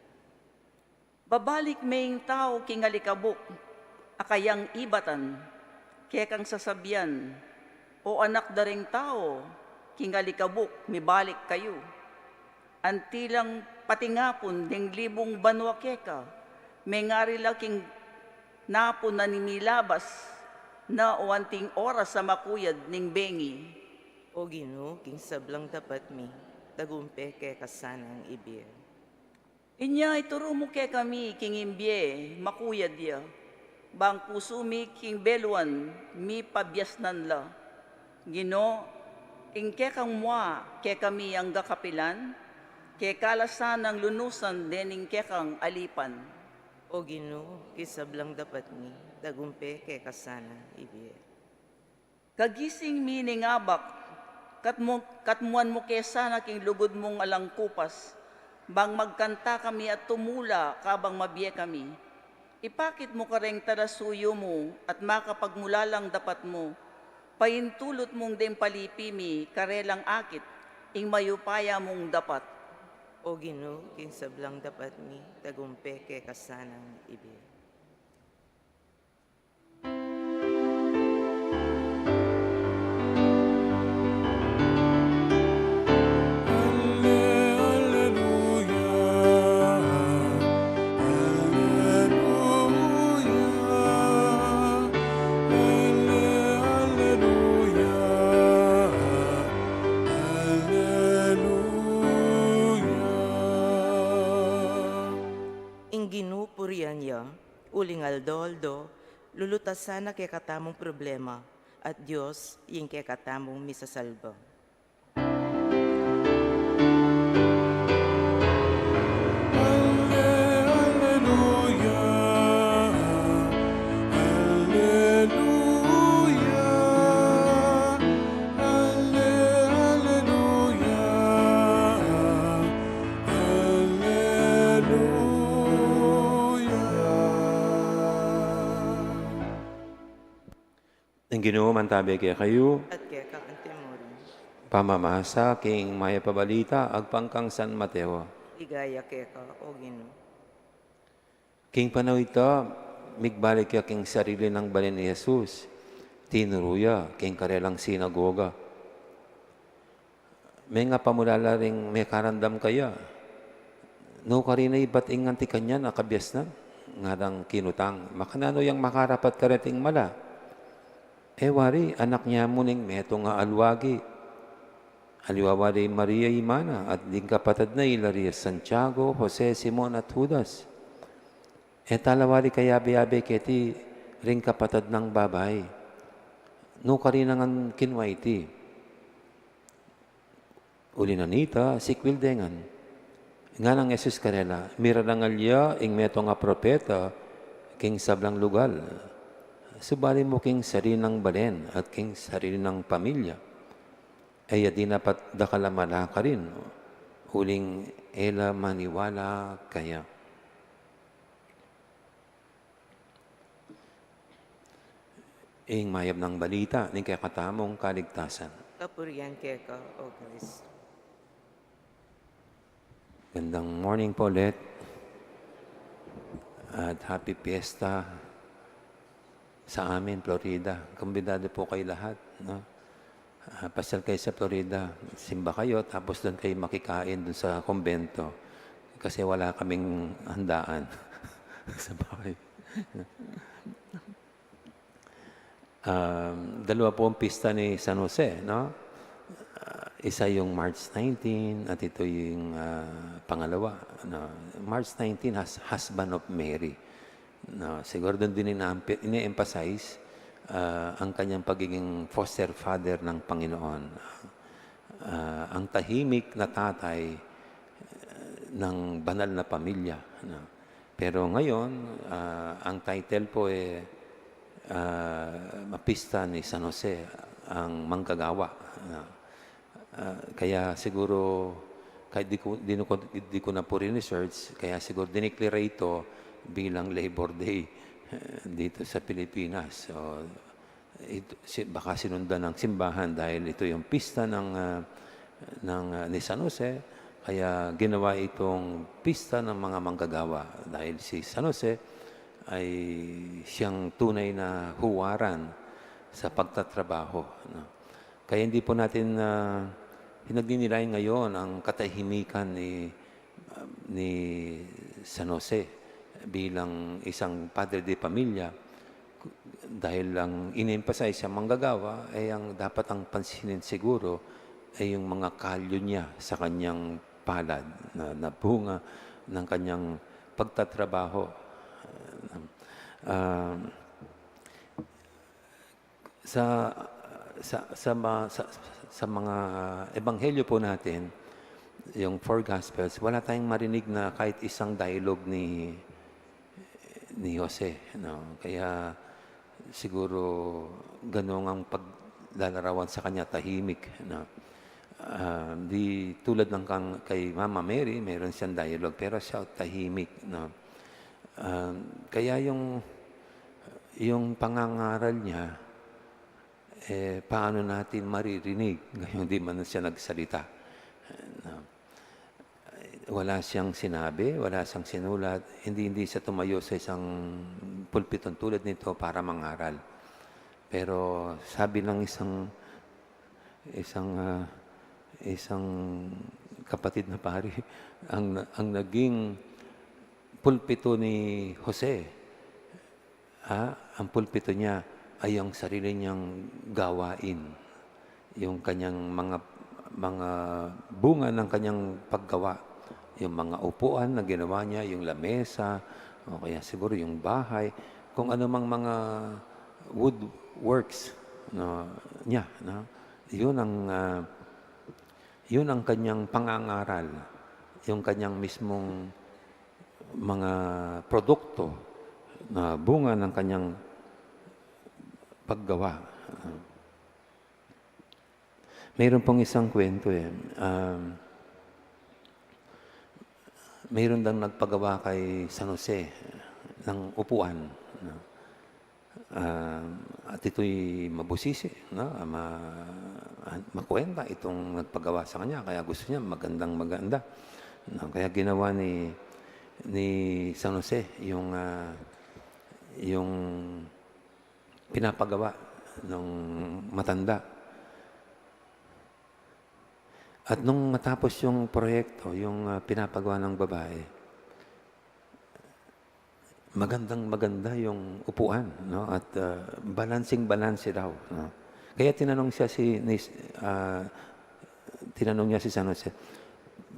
Babalik me ing tau king alikabuk a kayang ibatan, kekang sasabian, O anak da ring tau, king alikabuk mibalik kayu. Anti lang patingapun deng libung banua keka, mengari la king napun a milabas na o anting oras a makuyad ning bengi. O Ginu, king sablang dapat mi, tagumpe keka sanang ibie. Inya ituru mu kekami king imbie makuyad ya, bang pusu mi king beluan mipabiasnan la. Ginu, ing kekang mua kekami angga kapilan, keka la sanang lunusan dening kekang alipan. O Ginu, king sablang dapat mi, tagumpe keka sanang ibie. Kagising mi ning abak, katmu-, katmuan mu ke sana king lugud mung alang kupas, bang magkanta kami at tumula kabang mabie kami. Ipakit mu kareng talasuyu mu at makapagmulalang dapat mu, paintulut mung deng palipi mi karelang akit, ing mayupaya mung dapat. O Ginu, king sablang dapat mi, tagumpe keka sanang ibie. Ing Ginu purian ya, uling aldo-aldo, lulutasan na kekatamung problema, at Dios ing kekatamung misasalba. Alleluia, alleluia, alle-, alleluia, alleluia. Ing Ginu mantabe kekayu. At keka antimurin. Pamamasa king Mayap a Balita agpang kang San Mateo. Ligaya keka, O Ginu. King panaun a ita, migbalik ya king sarili nang balen i Jesus. Tinuru ya king karelang sinagoga. Mengapamulala ring mekaramdam kaya, nukarin na ibat ing anti kanyan a kabiasnan? Ngarang kinutang, makananu yang makarapat kareting mala? E wari, anak nya mu ning metung a alwagi. Aliwa wari i Maria ima na, at ding kapatad na ila ri Santiago, Jose, Simon, at Judas. E tala wari kayabe-yabe keti ring kapatad nang babai? Nukarin na ngan kinua iti? Uli na nita, sikwil de ngan. Nganang Jesus karela, mirarangal ya ing metung a propeta king sablang lugal, subali mu king sarili nang balen at king sarili nang pamilya. E ya dinapat dakal a mala karin, uling e la maniwala kaya. Ing mayap nang balita ning kekatamung kaligtasan. Kapurian keka, O Kristo. Gandang morning po ulit. At happy fiesta sa amin, Florida. Kumbidado po kayo lahat, no? Ah, pasyal kayo sa Florida, simba kayo, tapos doon kayo makikain doon sa kumbento. Kasi wala kaming handaan sa bahay. Um, dalawa po ang pista ni San Jose, no? Ah, isa yung March nineteen at ito yung, ah, pangalawa, no? March nineteen, hus-, Husband of Mary. No, siguro doon din ina-, ini-emphasize, ah, ang kanyang pagiging foster father ng Panginoon. Ah, ang tahimik na tatay, ah, ng banal na pamilya, no? Pero ngayon, ah, ang title po, eh, ah, mapista ni San Jose, ang manggagawa, no? Ah, kaya siguro, kahit di ko, di ko, di ko na po rin-research, kaya siguro diniklara ito bilang Labor Day, eh, dito sa Pilipinas. So, ito, si-, baka sinundan ng simbahan dahil ito yung pista ng, ah, ng, ah, ni San Jose, kaya ginawa itong pista ng mga manggagawa dahil si San Jose ay siyang tunay na huwaran sa pagtatrabaho, no? Kaya hindi po natin, ah, hinagninilayan ngayon ang katahimikan ni, ah, ni San Jose bilang isang padre de pamilya, dahil ang in-emphasize sa manggagawa ay ang dapat ang pansinin siguro ay yung mga kalyo niya sa kanyang palad na, na bunga ng kanyang pagtatrabaho. Ah, sa, sa, sa ma-, sa, sa mga ebanghelyo po natin, yung four Gospels, wala tayong marinig na kahit isang dialogue ni, ni Jose, no? Kaya siguro ganun ang paglalarawan sa kanya, tahimik, no? Ah, di tulad ng kang-, kay Mama Mary, meron siyang dialogue, pero siya tahimik, no? Ah, kaya yung, yung pangangaral niya, eh, paano natin maririnig ngayong di man siya nagsalita? No? Wala siyang sinabi, wala siyang sinulat, hindi, hindi siya tumayo sa isang pulpitong tulad nito para mangaral. Pero sabi ng isang, isang, ah, isang kapatid na pari, ang, ang naging pulpito ni Jose, ah, ang pulpito niya ay ang sarili niyang gawain. Yung kanyang mga, mga bunga ng kanyang paggawa. Yung mga upuan na ginawa niya, yung lamesa, o kaya siguro yung bahay, kung ano mang mga woodworks, no, niya, no? Yun ang, ah, yun ang kanyang pangangaral, yung kanyang mismong mga produkto na bunga ng kanyang paggawa. Mayroon pong isang kwento, eh. Um, mayroon daw nagpagawa kay San Jose ng upuan, no? Ah, at ito'y mabusisi, no? Ma-, makuwenta itong nagpagawa sa kanya, kaya gusto niya magandang maganda, no? Kaya ginawa ni, ni San Jose yung, ah, yung pinapagawa nung matanda. At nung matapos yung proyekto, yung, ah, pinapagawa ng babae, magandang-maganda yung upuan, no? At, ah, balansing-balanse daw, no? Kaya tinanong siya si, ni, ah, tinanong niya si San Jose,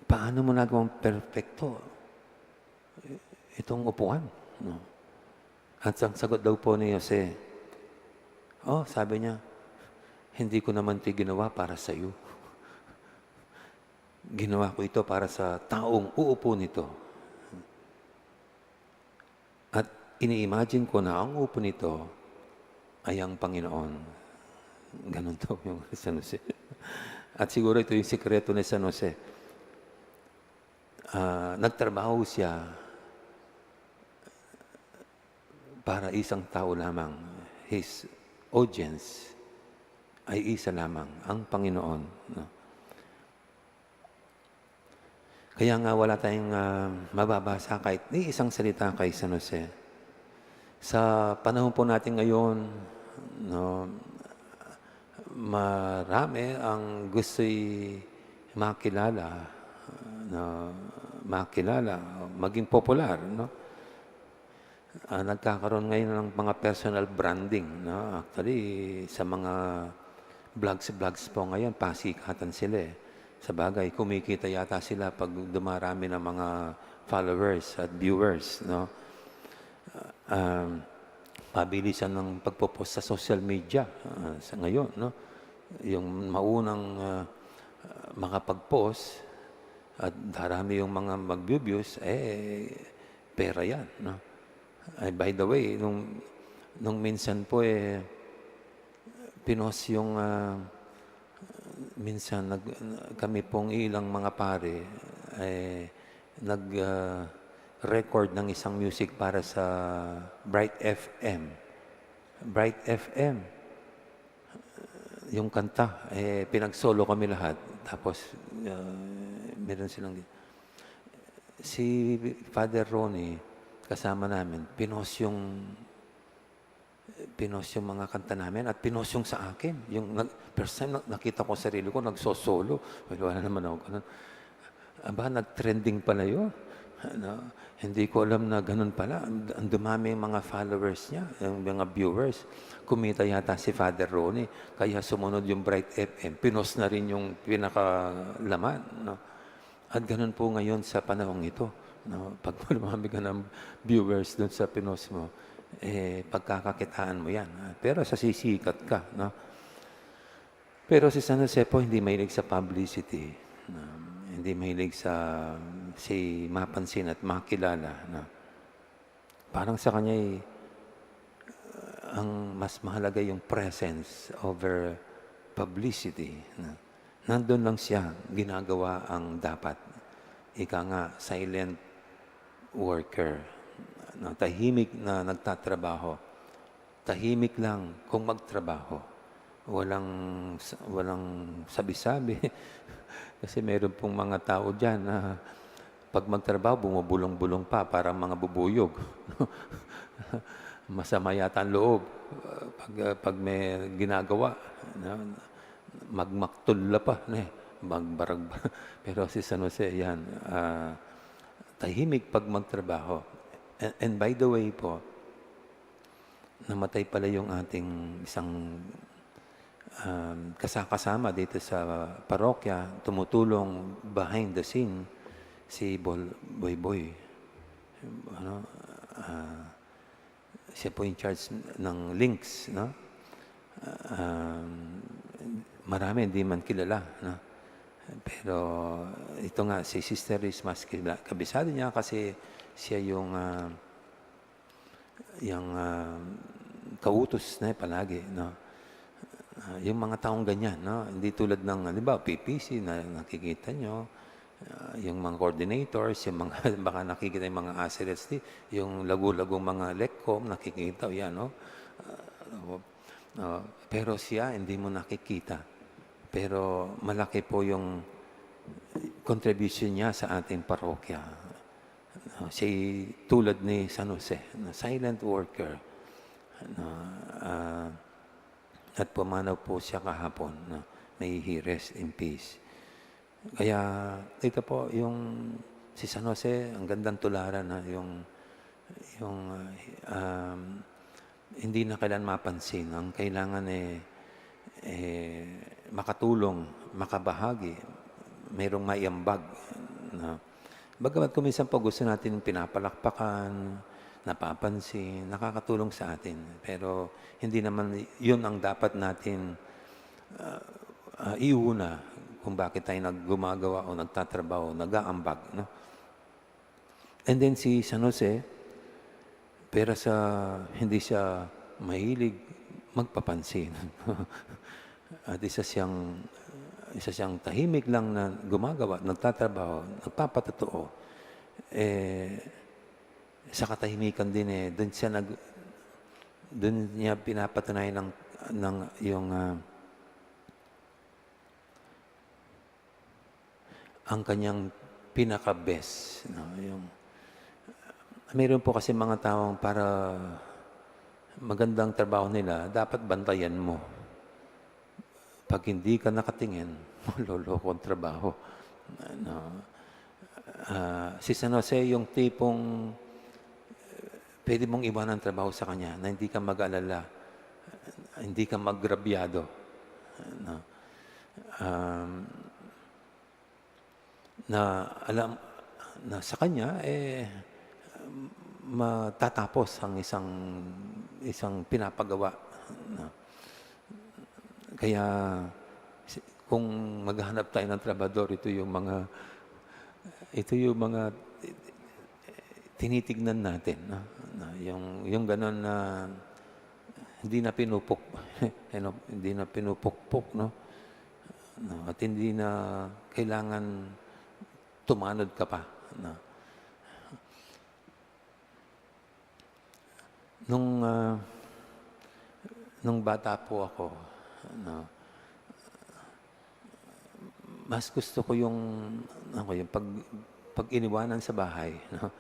"Paano mo nagawang perpekto itong upuan?" No? At ang sagot daw po ni Jose, "Oh," sabi niya, "hindi ko naman 'to ginawa para sa'yo. Ginawa ko ito para sa taong uupo nito. At ini-imagine ko na ang uupo nito ay ang Panginoon." Ganun daw yung San Jose. At siguro ito yung sikreto ni San Jose. Ah, nagtrabaho siya para isang tao lamang. His audience ay isa lamang, ang Panginoon, no? Kaya nga wala tayong, ah, mababasa kahit ni isang salita kay San Jose. Sa panahon po natin ngayon, no, marami ang gusto'y makilala, no, makilala, maging popular, no? Ah, nagkakaroon ngayon ng mga personal branding, no? Actually, sa mga vlogs-vlogs po ngayon, pasikatan sila, eh. Sabagay, kumikita yata sila pag dumarami ng mga followers at viewers, no? Ah, um, pabilisan ng pagpo-post sa social media, ah, sa ngayon, no? Yung maunang, ah, makapag-post at darami yung mga mag-views, eh, pera yan, no? Ay, by the way, nung, nung minsan po, eh, pinost yung, ah, minsan nag-, kami pong ilang mga pare, eh, nag, ah, record ng isang music para sa Bright F M. Bright F M. Yung kanta, eh, pinag-solo kami lahat. Tapos, ah, meron silang, si Father Ronnie, kasama namin, pinost yung, pinost yung mga kanta namin at pinost yung sa akin. Yung nag-, first time na-, nakita ko sarili ko, nagso-solo. Well, wala naman ako ganun. Aba, nag-trending pala yun. Ano, hindi ko alam na ganun pala. Ang, ang dumami yung mga followers niya, yung mga viewers. Kumita yata si Father Ronnie. Kaya sumunod yung Bright F M. Pinost na rin yung pinakalaman, no? At ganun po ngayon sa panahong ito, no? Pag dumami ka ng viewers dun sa pinost mo, eh, pagkakakitaan mo yan, ah. Pero sa sisikat ka, no? Pero si San Jose po hindi mahilig sa publicity, no? Hindi mahilig sa, si mapansin at makilala, no? Parang sa kanya, eh, ang mas mahalaga yung presence over publicity, no? Nandun lang siya, ginagawa ang dapat. Ika nga, silent worker, no? Tahimik na nagtatrabaho. Tahimik lang kung magtrabaho. Walang sa-, walang sabi-sabi. Kasi meron pong mga tao diyan na pag magtrabaho, bumubulong-bulong pa, parang mga bubuyog. Masama yata ang loob, ah, pag, ah, pag may ginagawa, no? Magmaktula pa, ne? Magbarag-, pero si San Jose, yan, ah, tahimik pag magtrabaho. And, and by the way po, namatay pala yung ating isang, um, kasakasama dito sa parokya, tumutulong behind the scene, si Bol-, Boy Boy. Ano, ah, siya po in charge ng links, no? Um, marami hindi man kilala, no? Pero ito nga, si Sister Riz, mas kila-, kabisado niya kasi siya yung, ah, yung, ah, kautos na palagi, no? Ah, yung mga taong ganyan, no? Hindi tulad ng, halimbawa, P P C na nakikita nyo, ah, yung mga coordinators, yung mga, baka nakikita yung mga acerets, di, yung lagu-lagong mga LECCOM, nakikita, yan, no? Ah, oo. Ah, pero siya, hindi mo nakikita. Pero malaki po yung contribution niya sa ating parokya. No, si, tulad ni San Jose, na silent worker, no, ah, at pumanaw po siya kahapon, no, may he rest in peace. Kaya ito po, yung si San Jose, ang gandang tularan, ha, yung, yung, ah, um, hindi na kailan mapansin. Ang kailangan, eh, eh, makatulong, makabahagi, mayroong maiambag, no? Bagamat kung minsan po gusto natin pinapalakpakan, napapansin, nakakatulong sa atin. Pero hindi naman yun ang dapat natin, ah, ah, iuna kung bakit tayo nag-, gumagawa o nagtatrabaho, nag-aambag, no? And then si San Jose, pero sa, hindi siya mahilig magpapansin. At isa siyang, Isa siyang tahimik lang na gumagawa, nagtatrabaho, nagpapatotoo. Eh, sa katahimikan din, eh, dun siya nag-, dun niya pinapatunayan ng, ng, yung, ah, ang kanyang pinaka-best, no? Yung, mayroon po kasi mga taong para magandang trabaho nila, dapat bantayan mo. Pag hindi ka nakatingin, maloloko ang trabaho. Ano, ah, si San Jose yung tipong pwede mong iwanan trabaho sa kanya na hindi ka mag-alala, hindi ka magrabyado. Ano, um, na alam na sa kanya, eh, matatapos ang isang, isang pinapagawa, no? Kaya, si-, kung maghahanap tayo ng trabahador, ito yung mga, ito yung mga tinitignan natin, no? Na yung, yung gano'n na hindi na pinupuk-, ano, hindi na pinupukpok, no? No, at hindi na kailangan tumanod ka pa, no? Nung, ah, nung bata po ako, no, mas gusto ko yung, ano, yung pag, pag iniwanan sa bahay, no?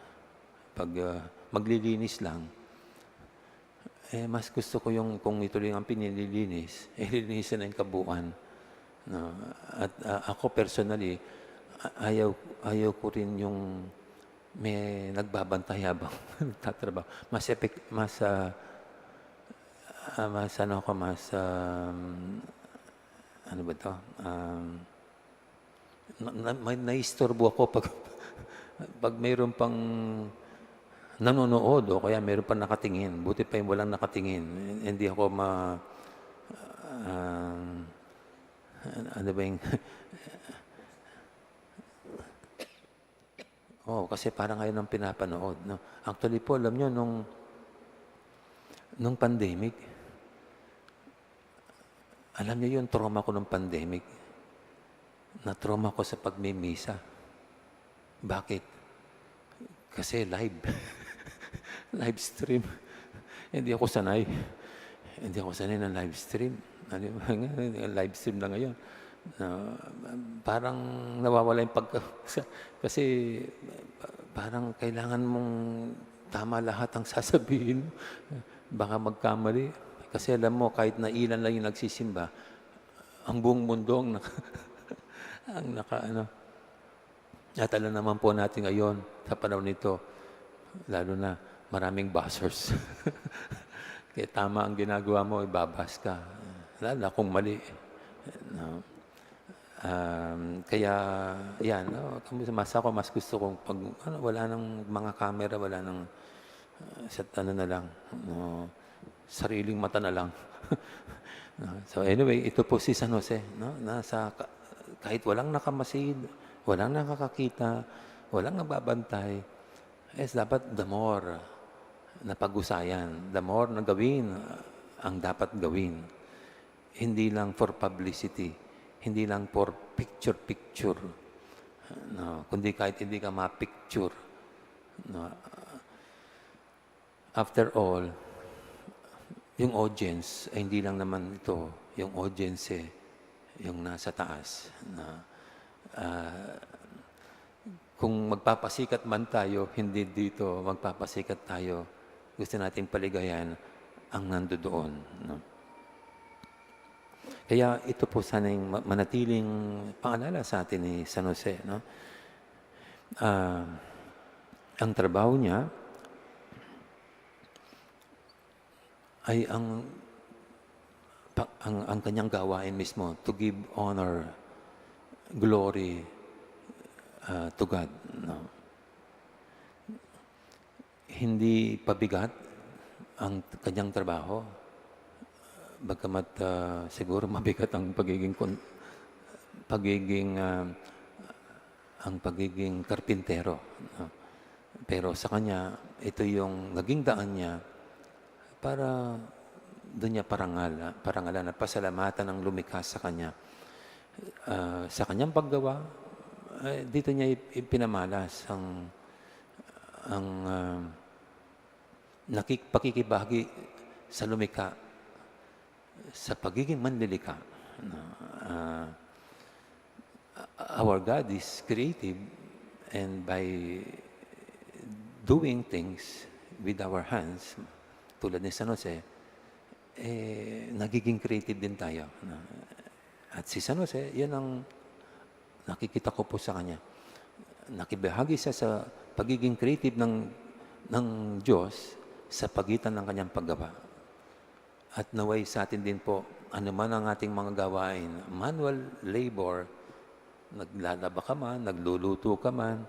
Pag, ah, maglilinis lang. Eh, mas gusto ko yung kung ito lang ang pinililinis, eh, linisin na yung kabuuan, no? At, ah, ako personally, a-, ayaw, ayaw ko rin yung may nagbabantay habang nagtatrabaho. Mas epek-, mas, ah, ah, mas ano ako, mas, um, ano ba 'to? Um, na, na, may naiistorbo ako pag, pag mayroon pang nanonood o kaya mayroon pang nakatingin. Buti pa yung walang nakatingin. Hindi ako ma-, um, ano ba yung Oo, kasi parang ayun ang pinapanood, no? Actually po, alam nyo, nung, nung pandemic, alam nyo yung trauma ko nung pandemic? Na-trauma ko sa pagmimisa. Bakit? Kasi live. Live stream. Hindi ako sanay. Hindi ako sanay ng live stream. Ano yung live stream na ngayon? Na, parang nawawala yung pagka-, kasi parang kailangan mong tama lahat ang sasabihin mo. Baka magkamali. Kasi alam mo, kahit na ilan lang yung nagsisimba, ang buong mundo ang naka-, ang naka-, ano. At alam naman po natin ngayon, sa panahon nito, lalo na maraming buzzers. Kaya tama ang ginagawa mo, ibabas ka. Lalo na kung mali. No? Um, kaya, yan, no? Kami sa masa ko, mas gusto kong pag, ano, wala nang mga camera, wala nang, uh, set, ano na lang, no? Sariling mata na lang. No? So anyway, ito po si San Jose, no? Nasa ka-, kahit walang nakamasid, walang nakakakita, walang nagbabantay, is dapat the more na pag-usayan, the more na gawin ang dapat gawin. Hindi lang for publicity, hindi lang for picture-picture, no? Kundi kahit hindi ka ma-picture, no? After all, yung audience ay hindi lang naman ito, yung audience eh, yung nasa taas na, ah, kung magpapasikat man tayo, hindi dito magpapasikat tayo. Gusto nating paligayan ang nandoon, no? Kaya ito po sana yung ma-, manatiling paalala sa atin ni San Jose, no? Ah, ang trabaho niya ay ang pa-, ang, ang kanyang gawain mismo, to give honor, glory, ah, to God, no? Hindi pabigat ang kanyang trabaho, bagamat, ah, siguro mabigat ang pagiging kon-, pagiging, ah, ang pagiging karpintero, no? Pero sa kanya, ito yung naging daan niya para dun niya parangal-, parangalan at pasalamatan ang lumikha sa kanya. ah, sa kanyang paggawa, eh, dito niya ip-, ipinamalas ang, ang, ah, nakik-, pakikibahagi sa lumika, sa pagiging manlilika. No? Ah, our God is creative, and by doing things with our hands, tulad ni San Jose, eh, nagiging creative din tayo, no? At si San Jose, yan ang nakikita ko po sa kanya. Nakibahagi siya sa pagiging creative ng, ng Diyos sa pagitan ng kanyang paggawa. At naway sa atin din po, ano man ang ating mga gawain, manual labor, naglalaba ka man, nagluluto ka man,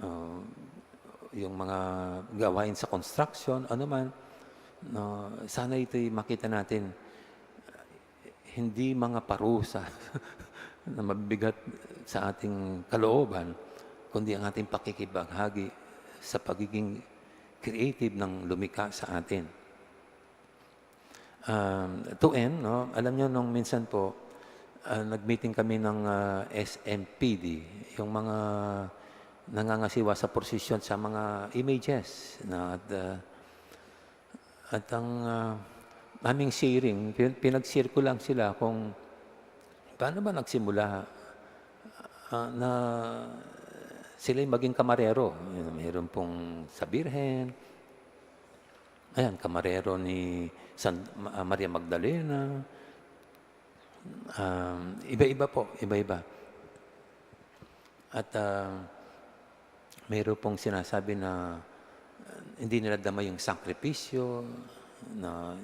ah, yung mga gawain sa construction, ano man, no, sana ito'y makita natin, hindi mga parusa na mabigat sa ating kalooban, kundi ang ating pakikibahagi sa pagiging creative ng lumika sa atin. Um, to end, no, alam nyo, nung minsan po, ah, nag-meeting kami ng, ah, S M P D, yung mga nangangasiwa sa prosesyon sa mga images, no, at, ah, at ang, ah, aming sharing, pin-, pinag-share ko lang sila kung paano ba nagsimula, ah, na sila'y maging kamarero. Mayroon pong sa Birhen, ayan, kamarero ni San, Ma-, Maria Magdalena. Um, iba-iba po, iba-iba. At, ah, mayroon pong sinasabi na, ah, hindi nila dama yung sakripisyo, na,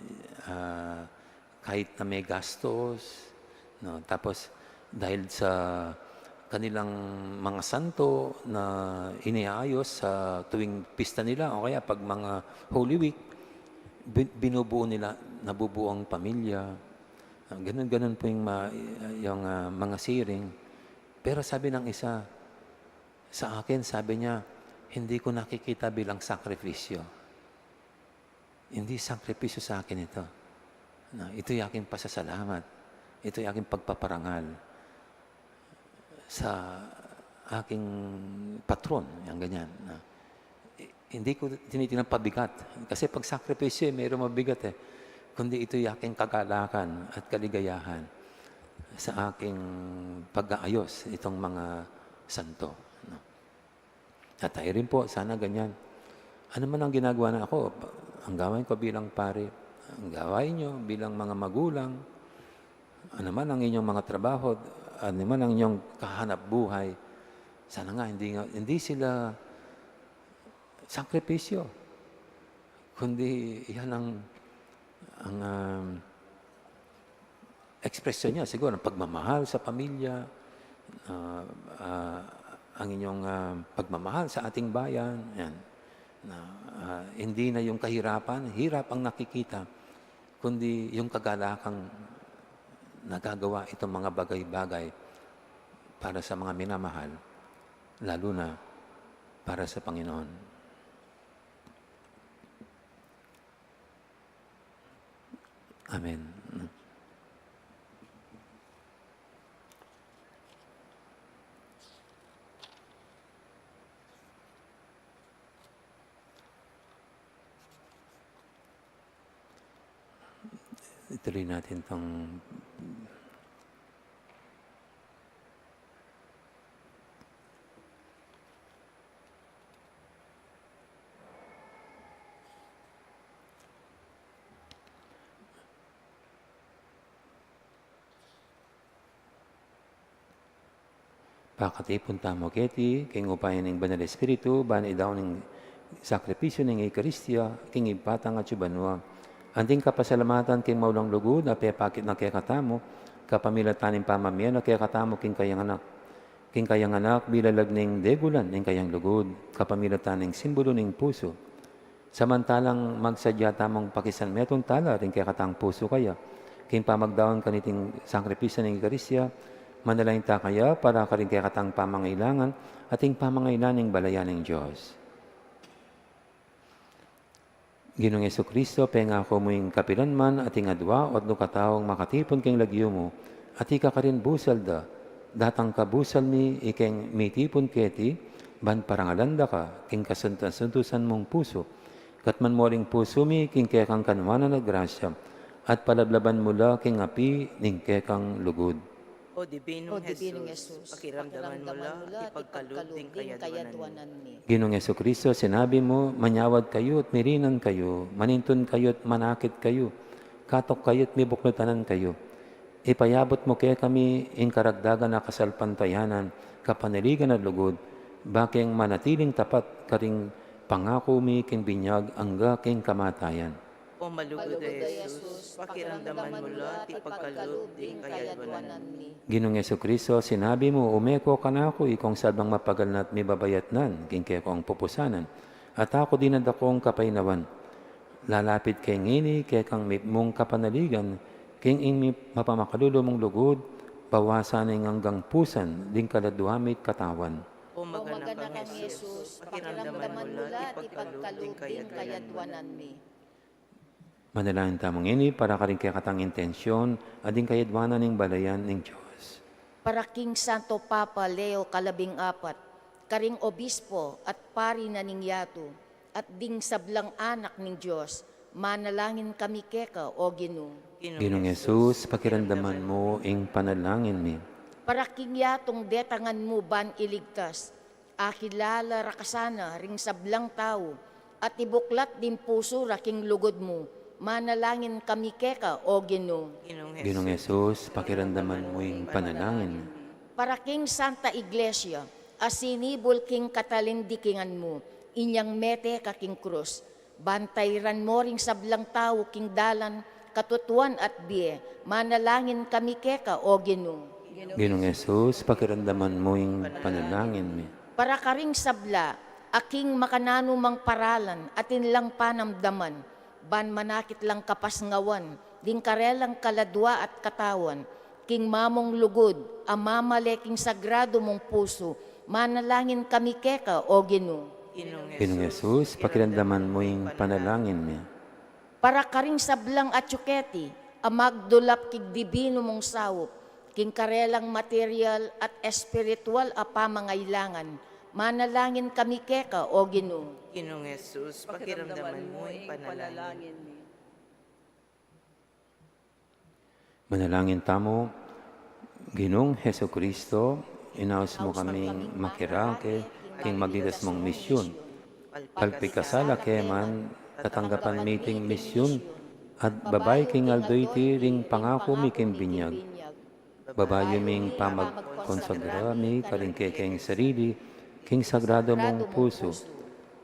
ah, kahit na may gastos, no? Tapos, dahil sa kanilang mga santo na iniaayos sa tuwing pista nila o kaya pag mga Holy Week, bin-, binubuo nila, nabubuo ang pamilya. Ah, ganun-ganun po yung ma-, yung, ah, mga sharing. Pero sabi ng isa, sa akin, sabi niya, "Hindi ko nakikita bilang sakripisyo. Hindi sakripisyo sa akin ito. Na, ito'y aking pasasalamat. Ito'y aking pagpaparangal sa aking patron." Yung ganyan. Na, i-, hindi ko tinitingnan pabigat. Kasi pag sakripisyo, eh, mayroong mabigat eh. Kundi ito'y aking kagalakan at kaligayahan sa aking pag-aayos itong mga santo, no? At tayo rin po, sana ganyan. Ano man ang ginagawa na ako, ang gawain ko bilang pari, ang gawain nyo bilang mga magulang, ano man ang inyong mga trabaho, ano man ang inyong kahanap buhay, sana nga hindi nga, hindi sila sakripisyo, kundi yan ang, ang, um, ekspresyon niya, siguro, ang pagmamahal sa pamilya, ah, ah, ang inyong, ah, pagmamahal sa ating bayan, yan. Na, ah, hindi na yung kahirapan, hirap ang nakikita, kundi yung kagalakang nagagawa itong mga bagay-bagay para sa mga minamahal, lalo na para sa Panginoon. Amen. Ituloy natin 'tong Pakatipun tamu keti, king upaya ning Banal Espiritu, ban idaun ing sakripisyu ning Eukaristia king Ibpa tang atsu banua. Anting kapasalamatan king maulang lugud a pepakit na kekatamu, kapamilatan ning pamamie na kekatamu king kayang Anak. King kayang Anak, bilalag ning degulan ning kayang lugud, kapamilatan ning simbulu ning pusu. Samantalang magsadya tamung pakisanmetung tala ring kekatang pusu kaya, king pamagdaun kaniting sakripisyu ning Eukaristia, manalangin ta kaya para karing kekatang pamangailangan at ing pamangailangan ning balayan ning Dios. Ginung Jesucristo, pengaku mu ing kapilan man ating adua o atlu kataung makatipun king lagyu mu, At ika karin busal da, datang ka busal mi ikeng mitipun keti, ban parangalan da ka king kasuntusan mung pusu. Katman mo ring pusu mi king kekang kanwanan at grasya, at palablaban mu la king api ning kekang lugud. O Dibinong Jesus, pakiramdaman mu la, ipagkalub ding kayadwanan mi. Ginung Jesucristo, sinabi mu, manyawad kayu at mirinan kayu, manintun kayu at manakit kayu, katok kayu at mibuklutanan kayu. Ipayabut mu kekami ing karagdagan a kasalpantayanan, kapanaligan at lugud, bakeng manatiling tapat karing pangaku mi king binyag angga king kamatayan. O malugud a Jesus, pakiramdaman mu la, ipagkalub ding kayadwanan mi. Ginung Jesucristo, sinabi mu, ume ko kanaku ikong sablang mapagal na at mibabayatnan king kekong pupusanan, at aku dinadakong kapaynawan. Lalapit ke ngeni kekang mipmung kapanaligan, king ing mip-, mapamakalulu mung lugud, bawasan ing anggang pusan ding kaladwa mi't katawan. O maganakang Jesus, pakiramdaman mu la, ipagkalub ding kayadwanan mi. Manalangin tamu ngeni para karing kekatang intensyon, at ding kayadwanan ning balayan ning Dios. Para king Santo Papa Leo kalabing apat, karing obispo at pari na ning yatu, at ding sablang anak ning Dios, manalangin kami keka, o Ginu. Ginung Jesus, pakiramdaman mu ing panalangin mi. Para king yatung detangan mu ban iligtas, akilala ra ka sana ring sablang tau, at ibuklat ding pusu ra king lugud mu, manalangin kami keka, o Ginu. Ginung Jesus, pakiramdaman mu ing panalangin mi. Para king Santa Iglesia, a sinibul king katalindikingan mu, inyang mete ka king krus, ban tairan mo ring sablang tau king dalan katutuan at bie, manalangin kami keka, o Ginu. Ginung Jesus, pakiramdaman mu ing panalangin mi. Para karing sabla a king makananu mang paralan atin lang panamdaman, ban manakit lang kapasngawan ding karelang kaladwa at katawan, king mamung lugud a mamale king sagradu mung pusu, manalangin kami keka, o Ginu. Ginung Jesus, pakiramdaman mu ing panalangin mi. Para karing sablang atyu keti a magdulap king dibinu mung saup, king karelang material at espiritual a pamangailangan, manalangin kami keka, o Ginu. Ginung Jesus, pakiramdaman mu ing panalangin mi. Manalangin tamu. Ginung Jesucristo, inaus mu kaming makirake king magdidas mung misyun. Palpikasala ke man, tatanggapan mi iting misyun, at babai king aldo iti ring pangaku mi king binyag. Babayu ming pamagkonsagra mi karing kekeng sarili, king sagrado mung pusu.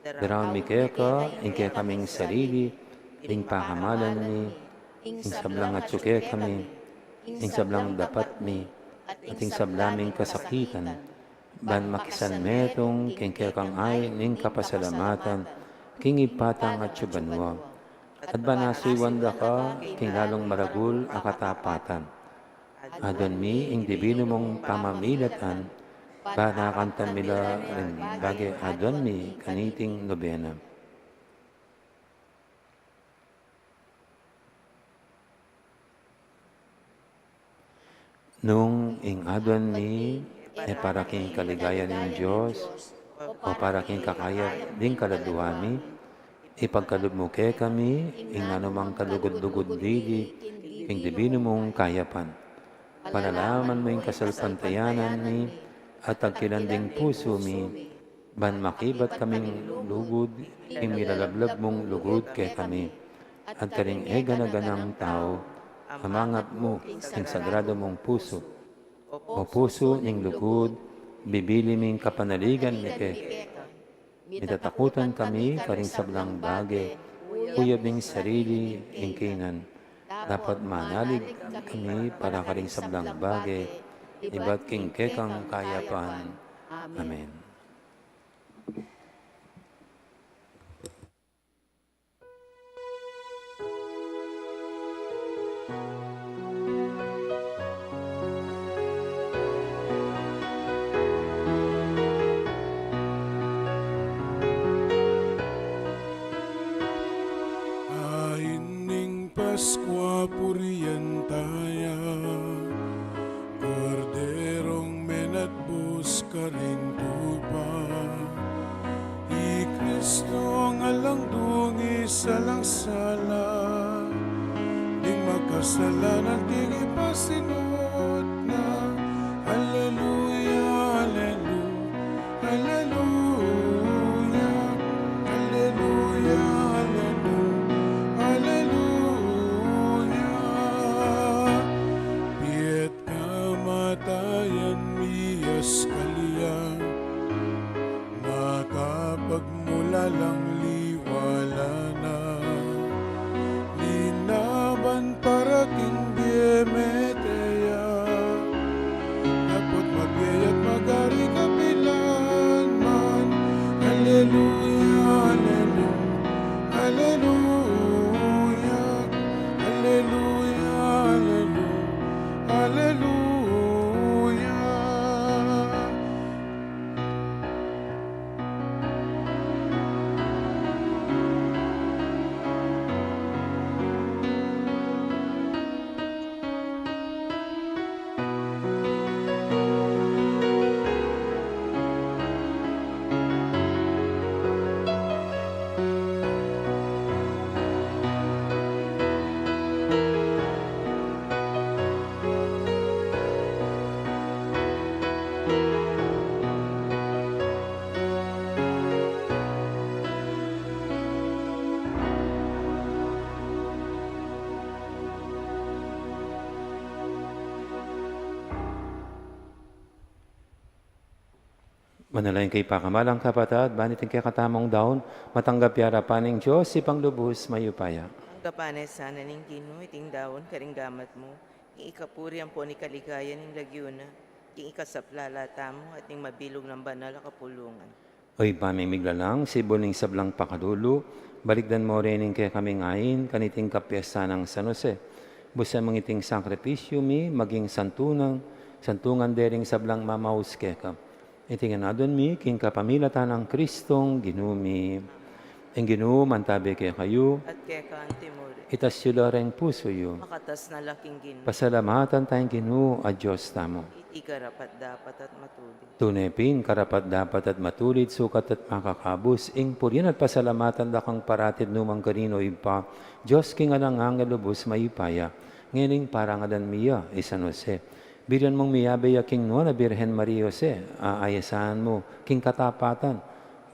Daraun mi keka ing kekaming sarili, ing pakamalan mi, ing sablang atyu kekami, ing sablang dapat mi, at ing sabla ming kasakitan, ban makisan metung king kekang ain ning kapasalamatan, king Ibpa tang atyu banua. At ban asuyuan da ka king lalung maragul a katapatan. Aduan mi ing dibinu mung pamamilatan, ban akantan mi la ring bage aduan mi kaniting nobena. Nung ing aduan mi e para king kaligayan ning Dios, o para king kakayap ding kaladua mi, ipagkalub mu kekami ing nanumang kalugud-lugud dili king dibinu mung kayapan. Panalaman mu ing kasalpantayanan mi at tagkilan ding pusu mi, ban makibat kaming lugud king milalablab mung lugud kekami, at karing e gana-ganang tau a mangap mu king sagrado mung pusu. O pusu ning lugud, bibili ming kapanaligan mi keka. Mitatakutan kami karing sablang bage, uyab ing sarili ing kainan. Dapot manalig kami para karing sablang bage, ibat king kekang kayapan. Amen. Ain ning Paskua purian taya, Kristo, alang dungis, alang sala, ding makasalanan king ipasinut na. Aleluya, aleluya, aleluya, aleluya, aleluya, aleluya. Piet kamatayan mi, as kaliang makapagmulalang liwala na, linaban para king bie mete ya, dapot mabie at magari kapilan man. Aleluya, aleluya, aleluya, aleluya, aleluya, aleluya. Manalangin kayu pakamalan kung kapatad, ban iting kekatamung daun matanggap ya arapan ning Dios Ibpang lubus mayupaya. Tanggapan na sana ning Ginu iting daun karing gamat mu, king ikapuri ampon ikaligayan ning lagyu na, king ikasaplala tamu at ning mabilug nang banal a kapulungan. O Ibpa ming miglalang, sibul ning sablang pakalulu, balikdan mu rin ing kekaming ain kaniting kapiestan nang San Jose. Busan mung iting sakripisyu mi maging santungan, santungan de ring sablang mamaus keka. Iti ngan adwan mi king kapamilatan nang Kristong Ginu mi. Ing Ginu mantabi kekayu. At keka antimurin. Itas yu la ring pusu yu. Makatas na la king Ginu. Pasalamatan taya ing Ginu a Dios tamu. Iti karapat-dapat at matulid. Tune pin karapat-dapat at matulid, sukat at makakabus ing purian at pasalamatan da kang parati at nu man karin, O Ibpa, Dios king alang angel, lubus mayupaya, ngeni king parangalan mi ya i San Jose. Birian mung miyabe ya king nuan a Birhen Maria, Jose, a ayasan mu king katapatan,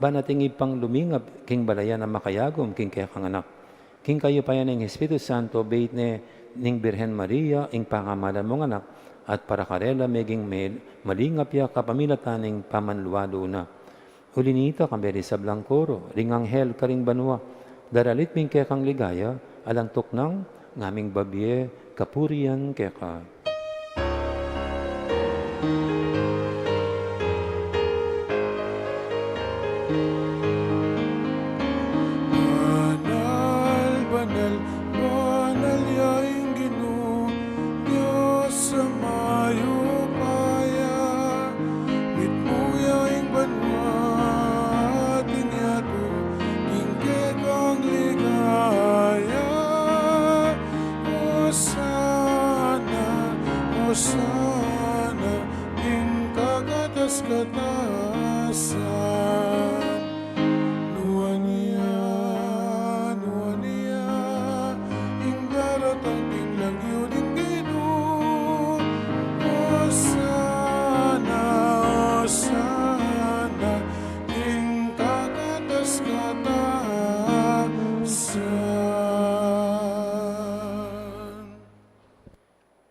ban ating Ibpang lumingap king balayan a makayagum king kekang anak. King kayupayan ning Espiritu Santo, beit ne ning Birhen Maria ing pakamalan mung anak, at para karela meging me-, malingap ya kapamilatan ning pamanlualu na. Uli nita, kambe ring sablang koro, ring anghel karing banua, daralit mi ing kekang ligaya, alang tuknang ngaming babie kapurian keka. Banal, banal, banal ya ing Ginu, Dios a mayupaya. Mitmu ya ing banua at ing yatu king kekang ligaya. Osana, Osana king kakatas-katasan. Nuan ya, nuan ya ing daratang king lagyu ning Ginu. Osana, Osana king kakatas-katasan.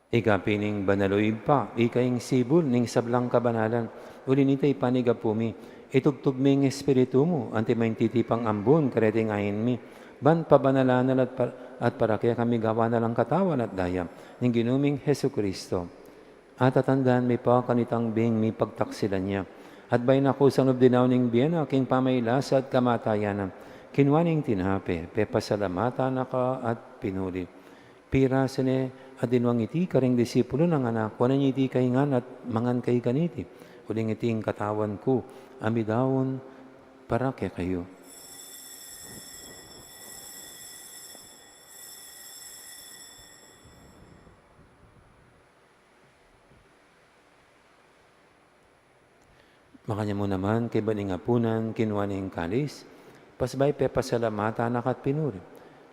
Ika pin ing banal, O Ibpa, ika ing sibul ning sablang kabanalan. Uli nita, ipanyawad mi, itubud mu ing Espiritu mu anti maintitipang ambun kareting ain mi, ban pabanalan na la at pa-, at para kekami gawan na lang katawan at daya ning Ginu ming Jesucristo. At tatandanan mi pa kanitang bing mipagtaksilan ya, at bayu na kusa nubdinaw ning bie na king pamagkasakit at kamatayan na, kinua ne ing tinape, pepasalamatan na ka at pinuri. Pirasu ne at dinwang iti karing disipulu na, ngana, kuanan ye iti kayu ngan at mangan kayu kaniti, uling iti ing katawan ku a midaun para kekayu. Makanyan mu naman, kaybat ning apunan, kinua ne ing kalis, Pasbay pepasalamatan na ka at pinuri.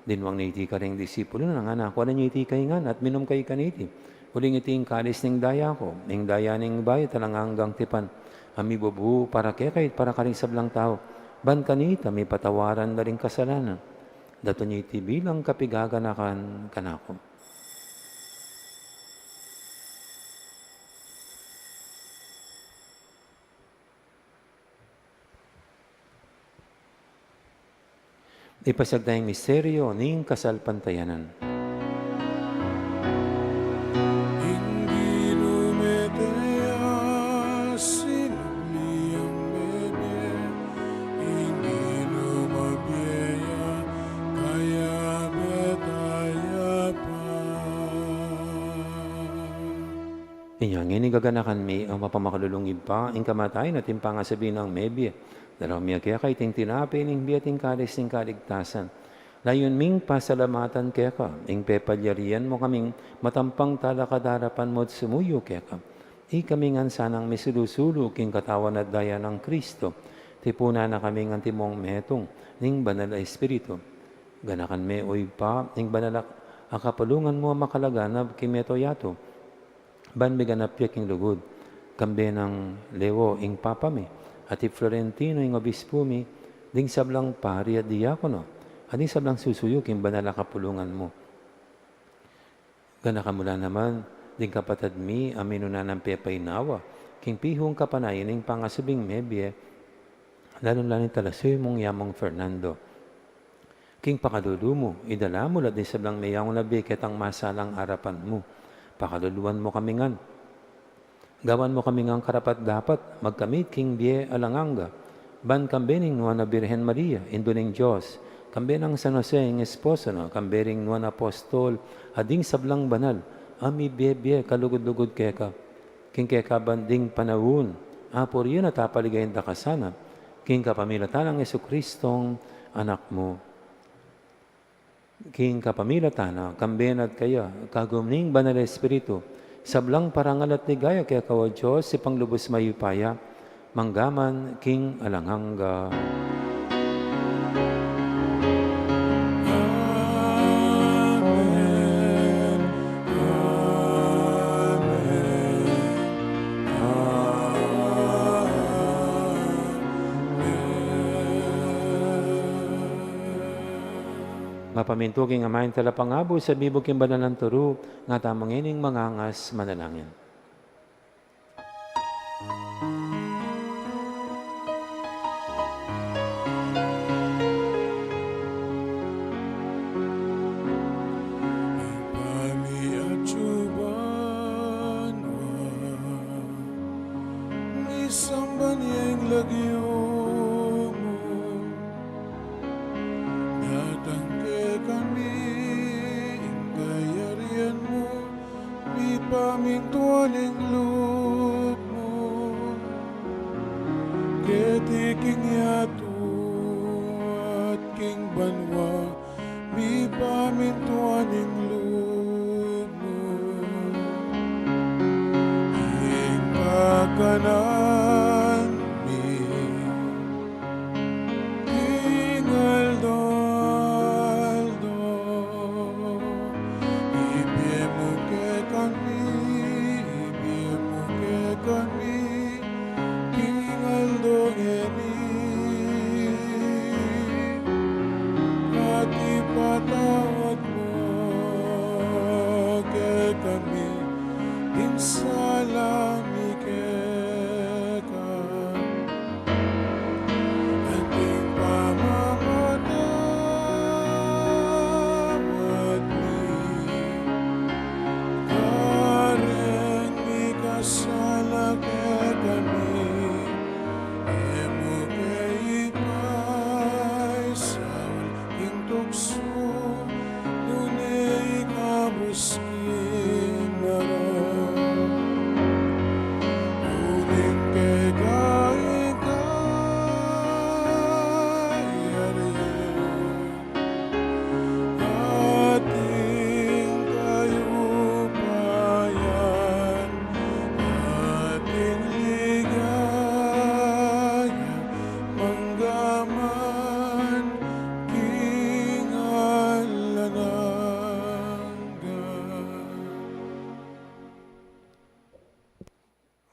Dinwang na iti karing disipulus na, ngana, kuanan yu iti kayu ngan at minum kayu kaniti. Uling iti ing kalis ning daya ku, ing daya ning bayu at alang anggang tipan, a mibubu para kekayu at para karing sablang tau. Ban kanita mipatawaran da ring kasalanan. Datun yu iti bilang kapigaganakan kanaku. Ipasiag taya ing misteryu ning kasalpantayanan. Ing Ginu mete ya sinubli yang mebie, ing Ginu mabie ya, kayabe taya pa. Inya ngeni gaganakan mi, O mapamakalulung Ibpa, ing kamatayan at ing pangasabi nang mebie. Daraun mi keka iting tinape ning bie at ing kalis ning kaligtasan. Layun ming pasalamatan keka ing pepalyarian mu kaming matampang talakad king arapan mu at sumuyu keka. Ikami ngan sanang misulu-sulu king katawan at daya nang Kristo. Tipunan na kaming antimong metung ning Banal a Espiritu. Ganakan me, O Ibpa, ing banal a kapulungan mu a makalaganap king mabilug a yatu. Ban miganap ya king lugud, kambe nang Leo ing Papa mi, at i Florentino ing Obispu mi, ding sablang pari at diakono, at ding sablang susuyu king banal a kapulungan mu. Ganakan mu la naman ding kapatad mi a minuna nang pepainawa king pihung kapanayan ning pangasubing mebie, lalung-lalu na ing talasuyu mung i Among Fernando. King pakalulu mu, idala mu la ding sablang meyaun a bie ketang masalang arapan mu. Pakaluluan mu kami ngan. Gawan mu kami ngan karapat-dapat magkamit king bie alang angga. Ban kambe ning Nuan a Birhen Maria, Indu ning Dios, kambe nang San Jose ing esposo na, kambe ring Nuan a Apostol, at ding sablang banal a mibie-bie kalugud-lugud keka. King kekaban ding panaun, apurian at apaligayan da ka sana, king kapamilatan nang Jesucristong Anak mu. King kapamilatan na, kambe na at keya, kagum ning Banal a Espiritu, sablang parangal at ligaya keka, O Dios, Ibpang lubus mayupaya, mangga man king alang angga. Amen. Amen. Amen. Mapamintu king Ama ing Talapangabus, at mibug king banal nang turu, ngatamu ngening mangangas manalangin. Ibpa mi atsu ka banua, misamban ya ing lagyu mu, datang kekami ing kayarian mu, mipamintuan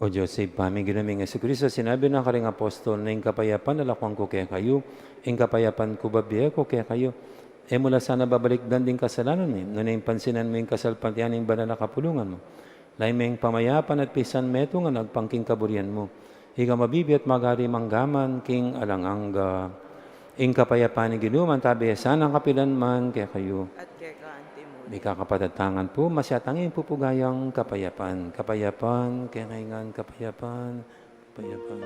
O Dios, Ibpa mi, Ginu ming Jesucristo, sinabi na karing apostol na, "Ing kapayapan lakuan ku kekayu, ing kapayapan ku bibie ku kekayu." E mu la sana babalikdan ding kasalanan mi, nune ing pansinan mu ing kasalpantayanan ning banal a kapulungan mu. Lalam ning pamayapan at pisan metung a agpang king kaburian mu. Ika mabibie at magari mangga man king alang angga. Ing kapayapan ning Ginu manatili sana kapilan man kekayu. At keka antimurin. Mikakapatad tangan pu, masyatang ing pupugayang kapayapan. Kapayapan, kekayu ngan kapayapan, kapayapan.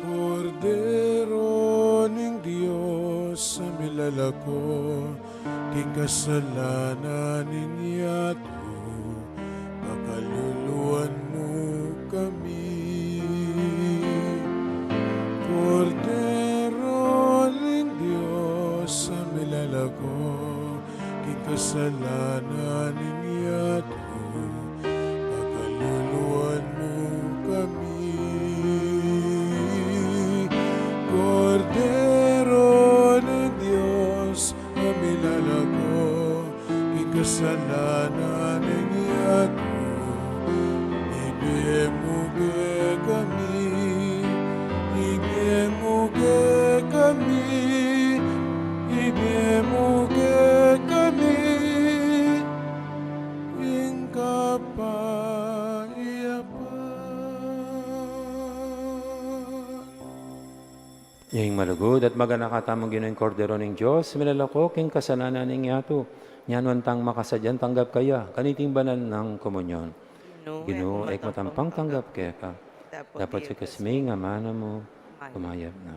Kordero ning Dios a milalako king kasalanan ning yatu, pakaluluan mu kami. Kordero ning Dios a milalako king kasalanan ning yatu, pakaluluan mu kami. Kordero ning Dios a milalako king kasalanan ning yatu, ibie mu kekami, ibie mu kekami, ibie mu kekami ing kapayapan. Ing malugud at maganaka tamung Ginu, ing Kordero ning Dios, milalako king kasalanan ning yatu. Nya nuan tang makasadyang tanggap kaya kaniting banal nang komunyon. Ginu, e ku matampang tanggap keka, dapot ikasming amanu mu, kumayap na.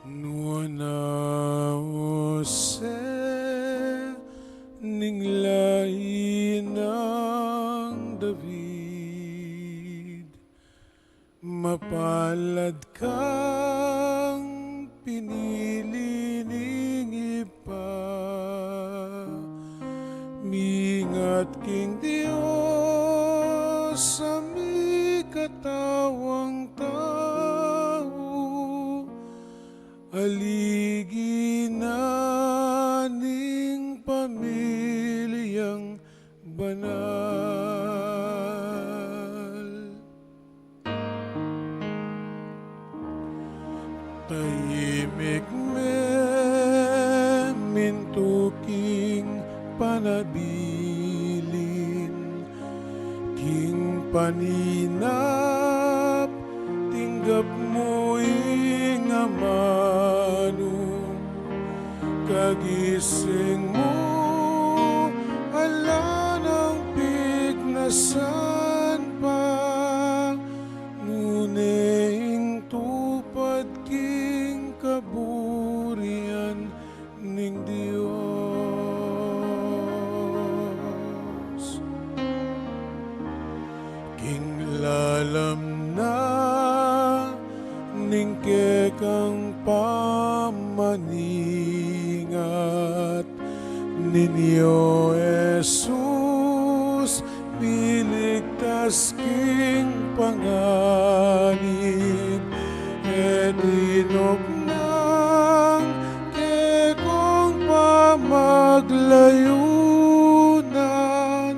Nuan na Jose ning lahi nang David, mapalad kang pinili ning Ibpa, mingat king Dios a mikatawang tau, aligi na ning pamilyang banal. Tahimik me mintu king panabilin, king paninap tinggap mu ing amanu. Kagising mu ala nang pignasan pa, nune ing tupad king kaburian ning Dios. King lalam na ning kekang pamaningat, Niño Jesus, miligtas king panganib, e tinupnang kekong pamaglayunan,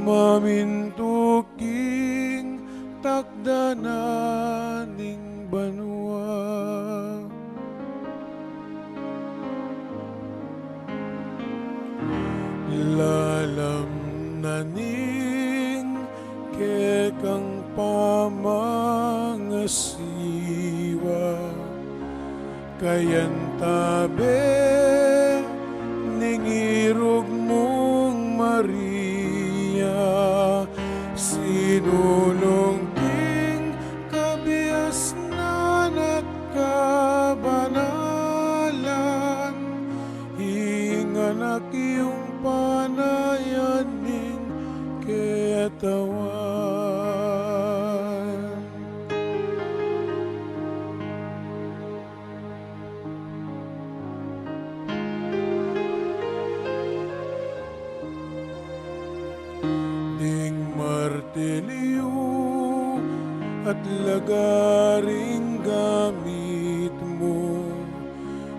mamintu king takdanan ning banua. ing kekang pamangasiwa. Kayabe ning irug mung Maria, sinulung king kabiasnan at kabanalan, ing anak yung panayan ning ketawan. Ding martilyu at lagaring gamit mu,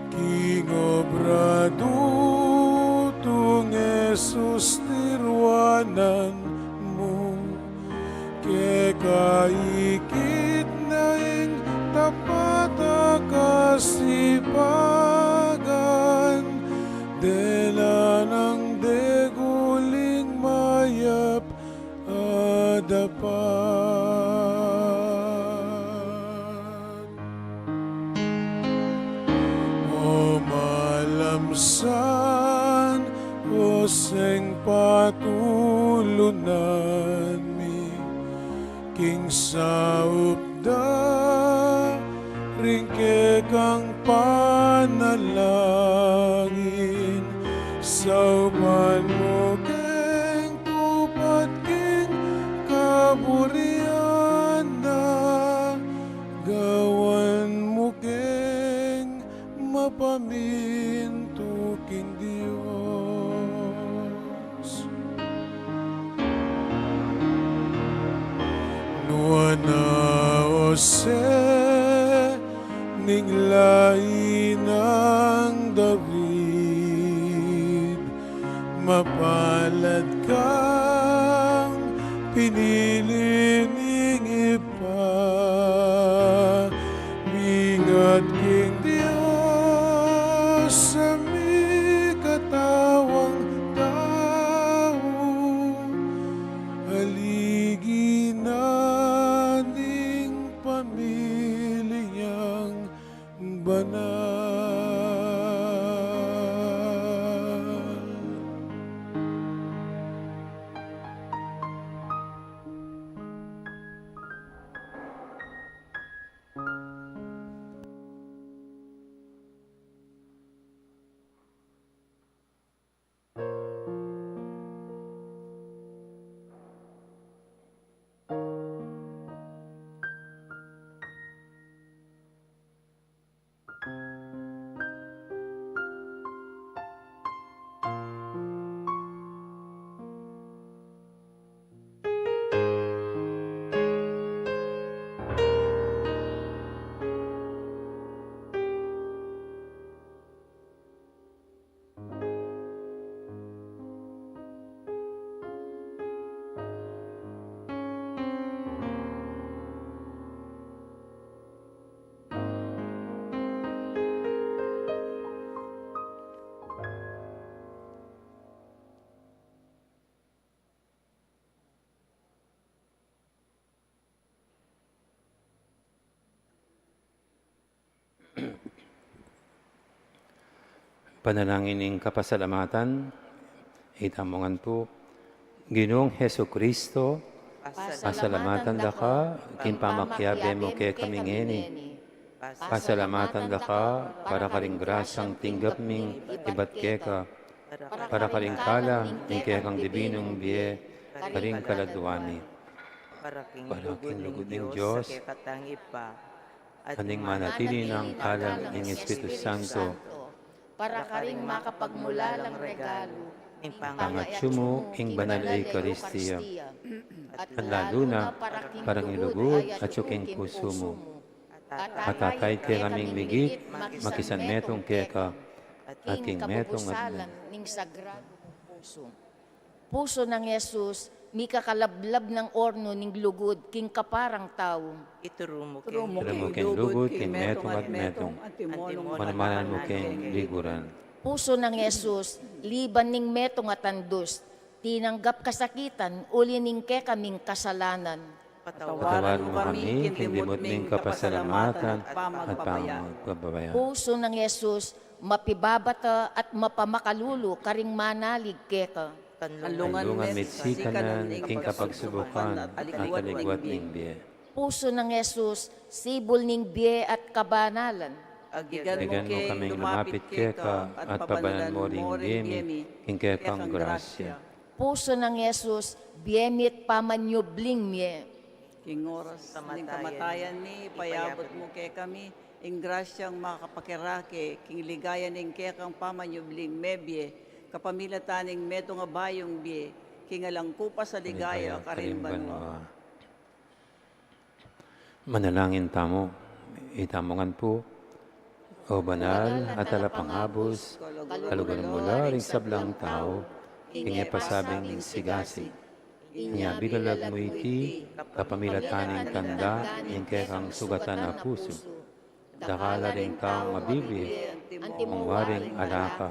king obra dutung Jesus tiruanan mu. Keka ikit na ing tapat a kasipagan, dela nang degul ing mayap a dapat. O malamsan, o seng patulunan mi, king saup da ring kekang panalangin, saupan mu keng tupad king kaburian na, gawan mu keng mapamintu king Dios. Nuan a Jose, ning lahi nang David, mapalad kang pinili ning Ibpa, mingat king Dios a mikatawang tau, aligi na ning pamiliang banal. Panalangin ning kapasalamatan. Itamu ngan pu. Ginung Jesucristo, pasalamatan da ka king pamakiabe mu kekami ngeni. Pasalamatan da ka para karing grasyang tinggap ming ibat keka, para karing kalam ning kekang dibinung bie karing kaladua mi. Para king lugud ning Dios, at ning manatili nang kalam ning Espiritu Santo, para karing makapagmulalang regalu ning pangatsu mu king banal a Eukaristia, at lalu na para king lugud at atsu king pusu mu. At atin kekaming migit makisanmetung keka, at king metung at ning Sagradung Pusu. Pusu nang Jesus, mikakalablab nang ornu ning lugud king kaparang tau. Ituru mu king lugud king metung at metung, at manamanan mu king liguran. Pusu nang Jesus, liban ning metung at andus, Tinanggap kasakitan uli ning kekaming kasalanan. Patawad mu kami king limut ming kapasalamatan at pamagpabaya. Pusu nang Jesus, mapibabata at mapamakalulu karing manalig keka. Kanlungan me't sikanan king kapagsubukan at aligwat ning bie. Pusu nang Jesus, sibul ning bie at kabanalan. Agyang mu kaming lumapit keka at pabanalan mu ring bie mi king kekang grasya. Pusu nang Jesus, bie mi't pamanyubling mie. King oras ning kamatayan mi, ipayabut mu kekami ing grasyang makapakirake king ligaya ning kekang pamanyubling mebie, kapamilatan ning metung a bayung bie, king alang kupas a ligaya karin banua. Manalangin tamu. Itamu ngan pu. O banal a talapangabus, kaluguran mu la ring sablang tau king e pasabing ning sigasig. Inya bilalag mu iti kapamilatan ning tanda ning kekang sugatan a pusu. Dakal la ring taung mabibie, antimo waring ala ka.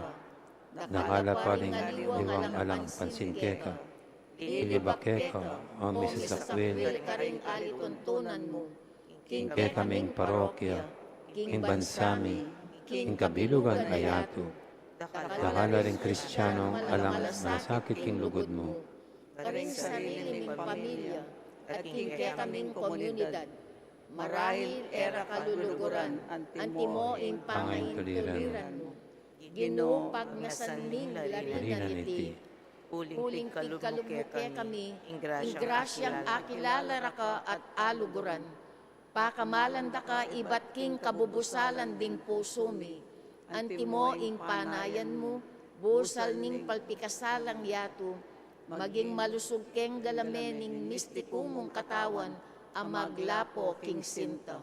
Dakal la pa ring aliwang alang pansin keka. Ilibak keka, o misasakwil karing alituntunan mu, king kekaming parokya, king bansa mi, king kabilugan a yatu. Dakal la ring Kristianong alang malasakit king lugud mu, karing sarili ming pamilya, at king kekaming komunidad. Marahil e ra ka luluguran, antimo ing pangaintuliran mu. Ginu, pagnasan ming larinan iti. Uling pigkalub mu kekami ing grasyang akilala ra ka at aluguran. Pakamalan da ka ibat king kabubusalan ding pusu mi. Antimo ing panayan mu, busal ning palpikasalang yatu, maging malusug keng galame ning mistiku mung katawan a maglapo king sinta.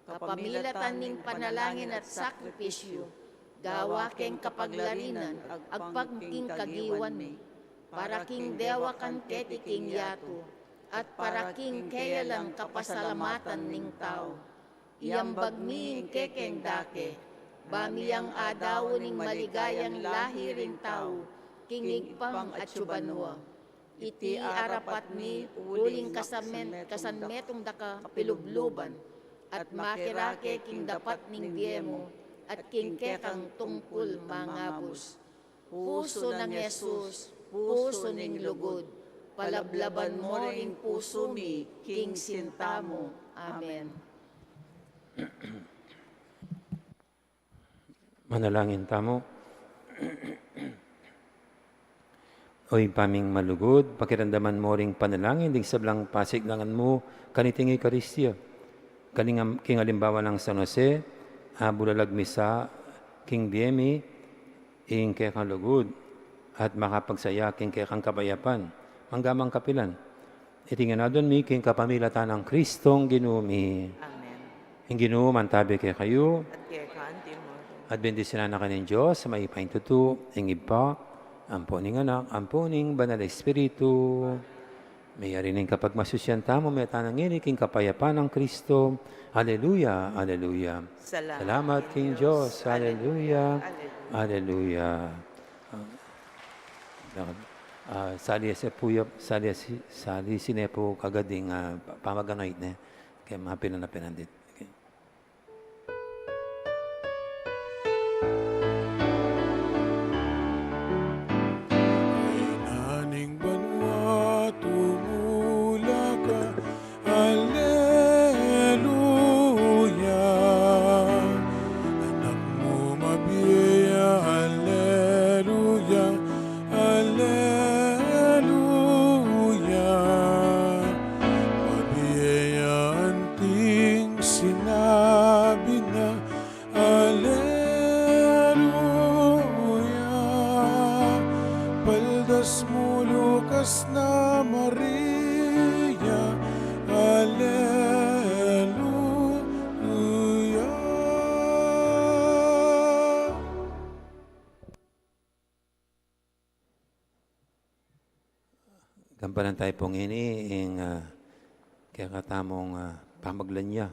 Kapamilatan ning panalangin at sakripisyu, gawa keng kapaglarinan agpang king kagiwan mi, para king dewakan keti king yatu, at para king keyalang kapasalamatan ning tau. Iambag mi ing kekeng dake, ba mi yang adaun ing maligayang lahi ring tau king Ibpang atsu banua. Iti arapat mi uling kasamen-, kasanmetung da ka pilubluban, at makirake king dapat ning bie mu, at king kekang tungkul mangabus. Pusu nang Jesus, pusu ning lugud, palablaban mu ring pusu mi king sinta mu. Amen. Manalangin tamu. O Ibpa ming malugud, pakiramdaman mu ring panalangin ding sablang pasiglangan mu kaniting Eukaristia. Kaling am-, king alimbawa nang San Jose, a bulalag misa king bie mi, ing kekang lugud, at makapagsaya king kekang kapayapan, mangga mang kapilan. Iti ngan adwan mi king kapamilatan nang Kristong Ginu mi. Amen. Ing Ginu mantabi kekayu. At keka antimu rin. At bendisyunan na kayu ning Dios a mayupaya king tutu, ing Ibpa, ampo ning Anak, ampo ning Banal a Espiritu. Mayari ning kapagmasusyan tamu, meta na ngeni king kapayapan nang Kristo. Aleluya, aleluya. Salamat king Dios. Aleluya, aleluya. Ah, ah, sali si Puya, sali si, sali si ne pu kagad ing, ah, pa-, pamaganay ne. Kaya mapilan na pinandit. Okay. Reina ning banua, tumula ka, aleluya. Anak mu mabie ya, aleluya, aleluya. Mabie ya anting sinabi na, aleluya. Paldas mu lukas na Maria, aleluya. Gampanan tayu pu ngeni ing, ah, kekatamung, ah, pamaglanya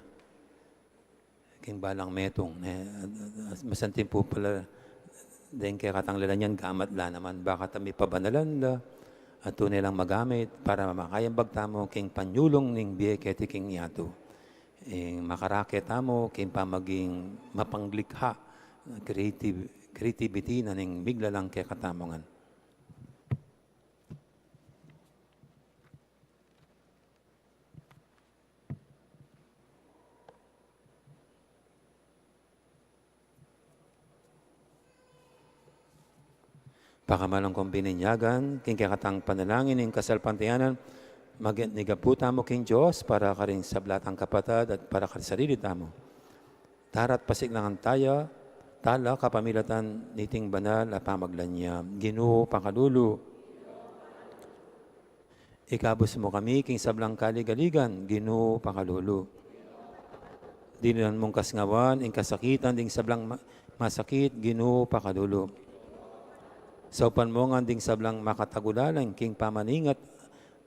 king balang metung, ne, ah, ah, masanting pu pala deng kekatang lalanyan, gamat la naman, ba kata mipabanalan la, At tune lang magamit para makayambag tamu king panyulung ning bie keti king yatu. Ing makarake tamu king pamaging mapanglikha, creative, creativity na ning miglalang kekatamu ngan. Pakamalan kung bininyagan, king kekatang panalangin ning kasalpantayanan, maging nigapu tamu king Dios para karing sabla tang kapatad at para karing sarili tamu. Tara't pasiglangan taya, tala kapamilatan niting banal a pamaglan ya. Ginu, pakalulu. Ikabus mu kami king sablang kaligaligan, Ginu, pakalulu. Dinan mung kasngawan ing kasakitan ding sablang ma-, masakit, Ginu, pakalulu. Saupan mu ngan ding sablang makatagulaling king pamaningat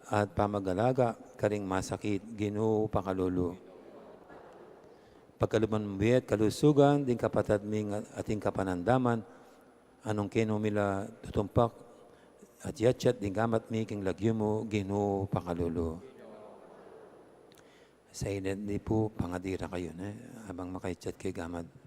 at pamagalaga karing masakit, Ginu, pakalulu. Pagkaluban mu biet kalusugan ding kapatad ming ating kapanandaman, anung kenu mi la tutumpak at yatyat ding gamat mi king lagyu mu, Ginu, pakalulu. Sa init ni pu, pangadi ra kayu, ne? Abang makaityat keng gamat.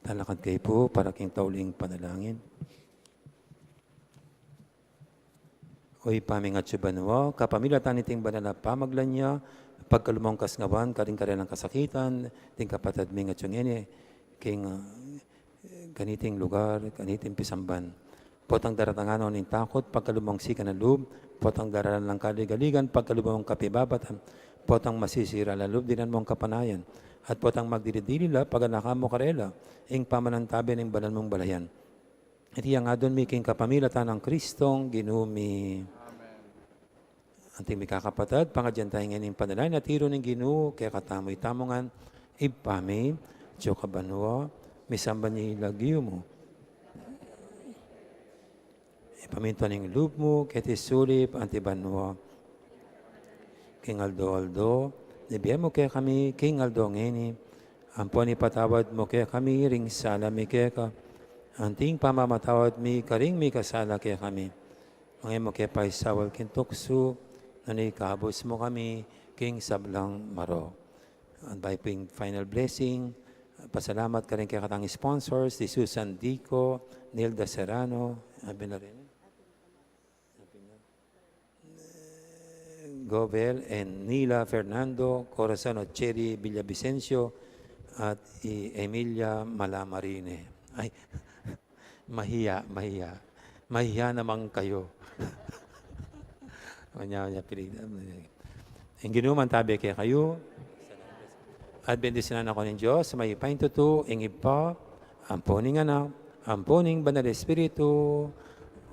Talakad kayu pu para king tauling panalangin. O Ibpa mi, king atsu banua, kapamilatan niting banal a pamaglannya, pagkalub mung kasngawan karing karelang kasakitan, ding kapatad ming atsu ngeni, king, ah, kaniting lugar, kaniting pisamban. Potang daratangan no ning takut, pagkalub mung sikan a lub, potang daralan lang kaligaligan, pagkalub mung kapibabatan, potang masisira la lub, dinan mung kapanayan, at potang magdili-dili la, paganaka mu karela, ing pamanantabe ning banal mung balayan. Iti ing adwan mi king kapamilatan nang Kristong Ginu mi. Amen. Anting mikakapatad, pangadyan tamu ngeni ing panalangin a tiru ning Ginu kekatamu. Itamu ngan. Ibpa mi, atsu ka banua, misamban ya ing lagyu mu. Ipamintuan ing lub mu keti sulip anti banua. King aldo-aldo, ibie mu kekami king aldo ngeni. Ampon ipatawad mu kekami ring sala mi keka, anting pamamatawad mi karing mikasala kekami. Manga e mu ke paisaul king tuksu, nune ikabus mu kami king sablang marok. At bayu pu ing final blessing, pasalamat karing kekatang sponsors, di Susan Dico, Nilda Serrano, Abinarene, Gobel and Nila Fernando, Corazon at Cherry Villavicencio, at i Emilia Malamarine. Ay, mahiya, mahiya. Mahiya naman kayo. Manya, manya, pinigdan. Ing Ginu mantabe kekayu. At bendisyunan na kayu ning Dios, mayupaya ing tutu, ing Ibpa, ampo ning Anak, ampo ning Banal Espiritu,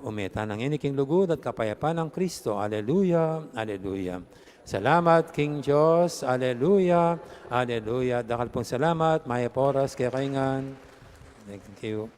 ume tana ngeni king lugud at kapayapan nang Kristo. Aleluya, aleluya. Salamat king Dios. Aleluya, aleluya. Dakal pung salamat, mayap a oras kekayu ngan. Thank you.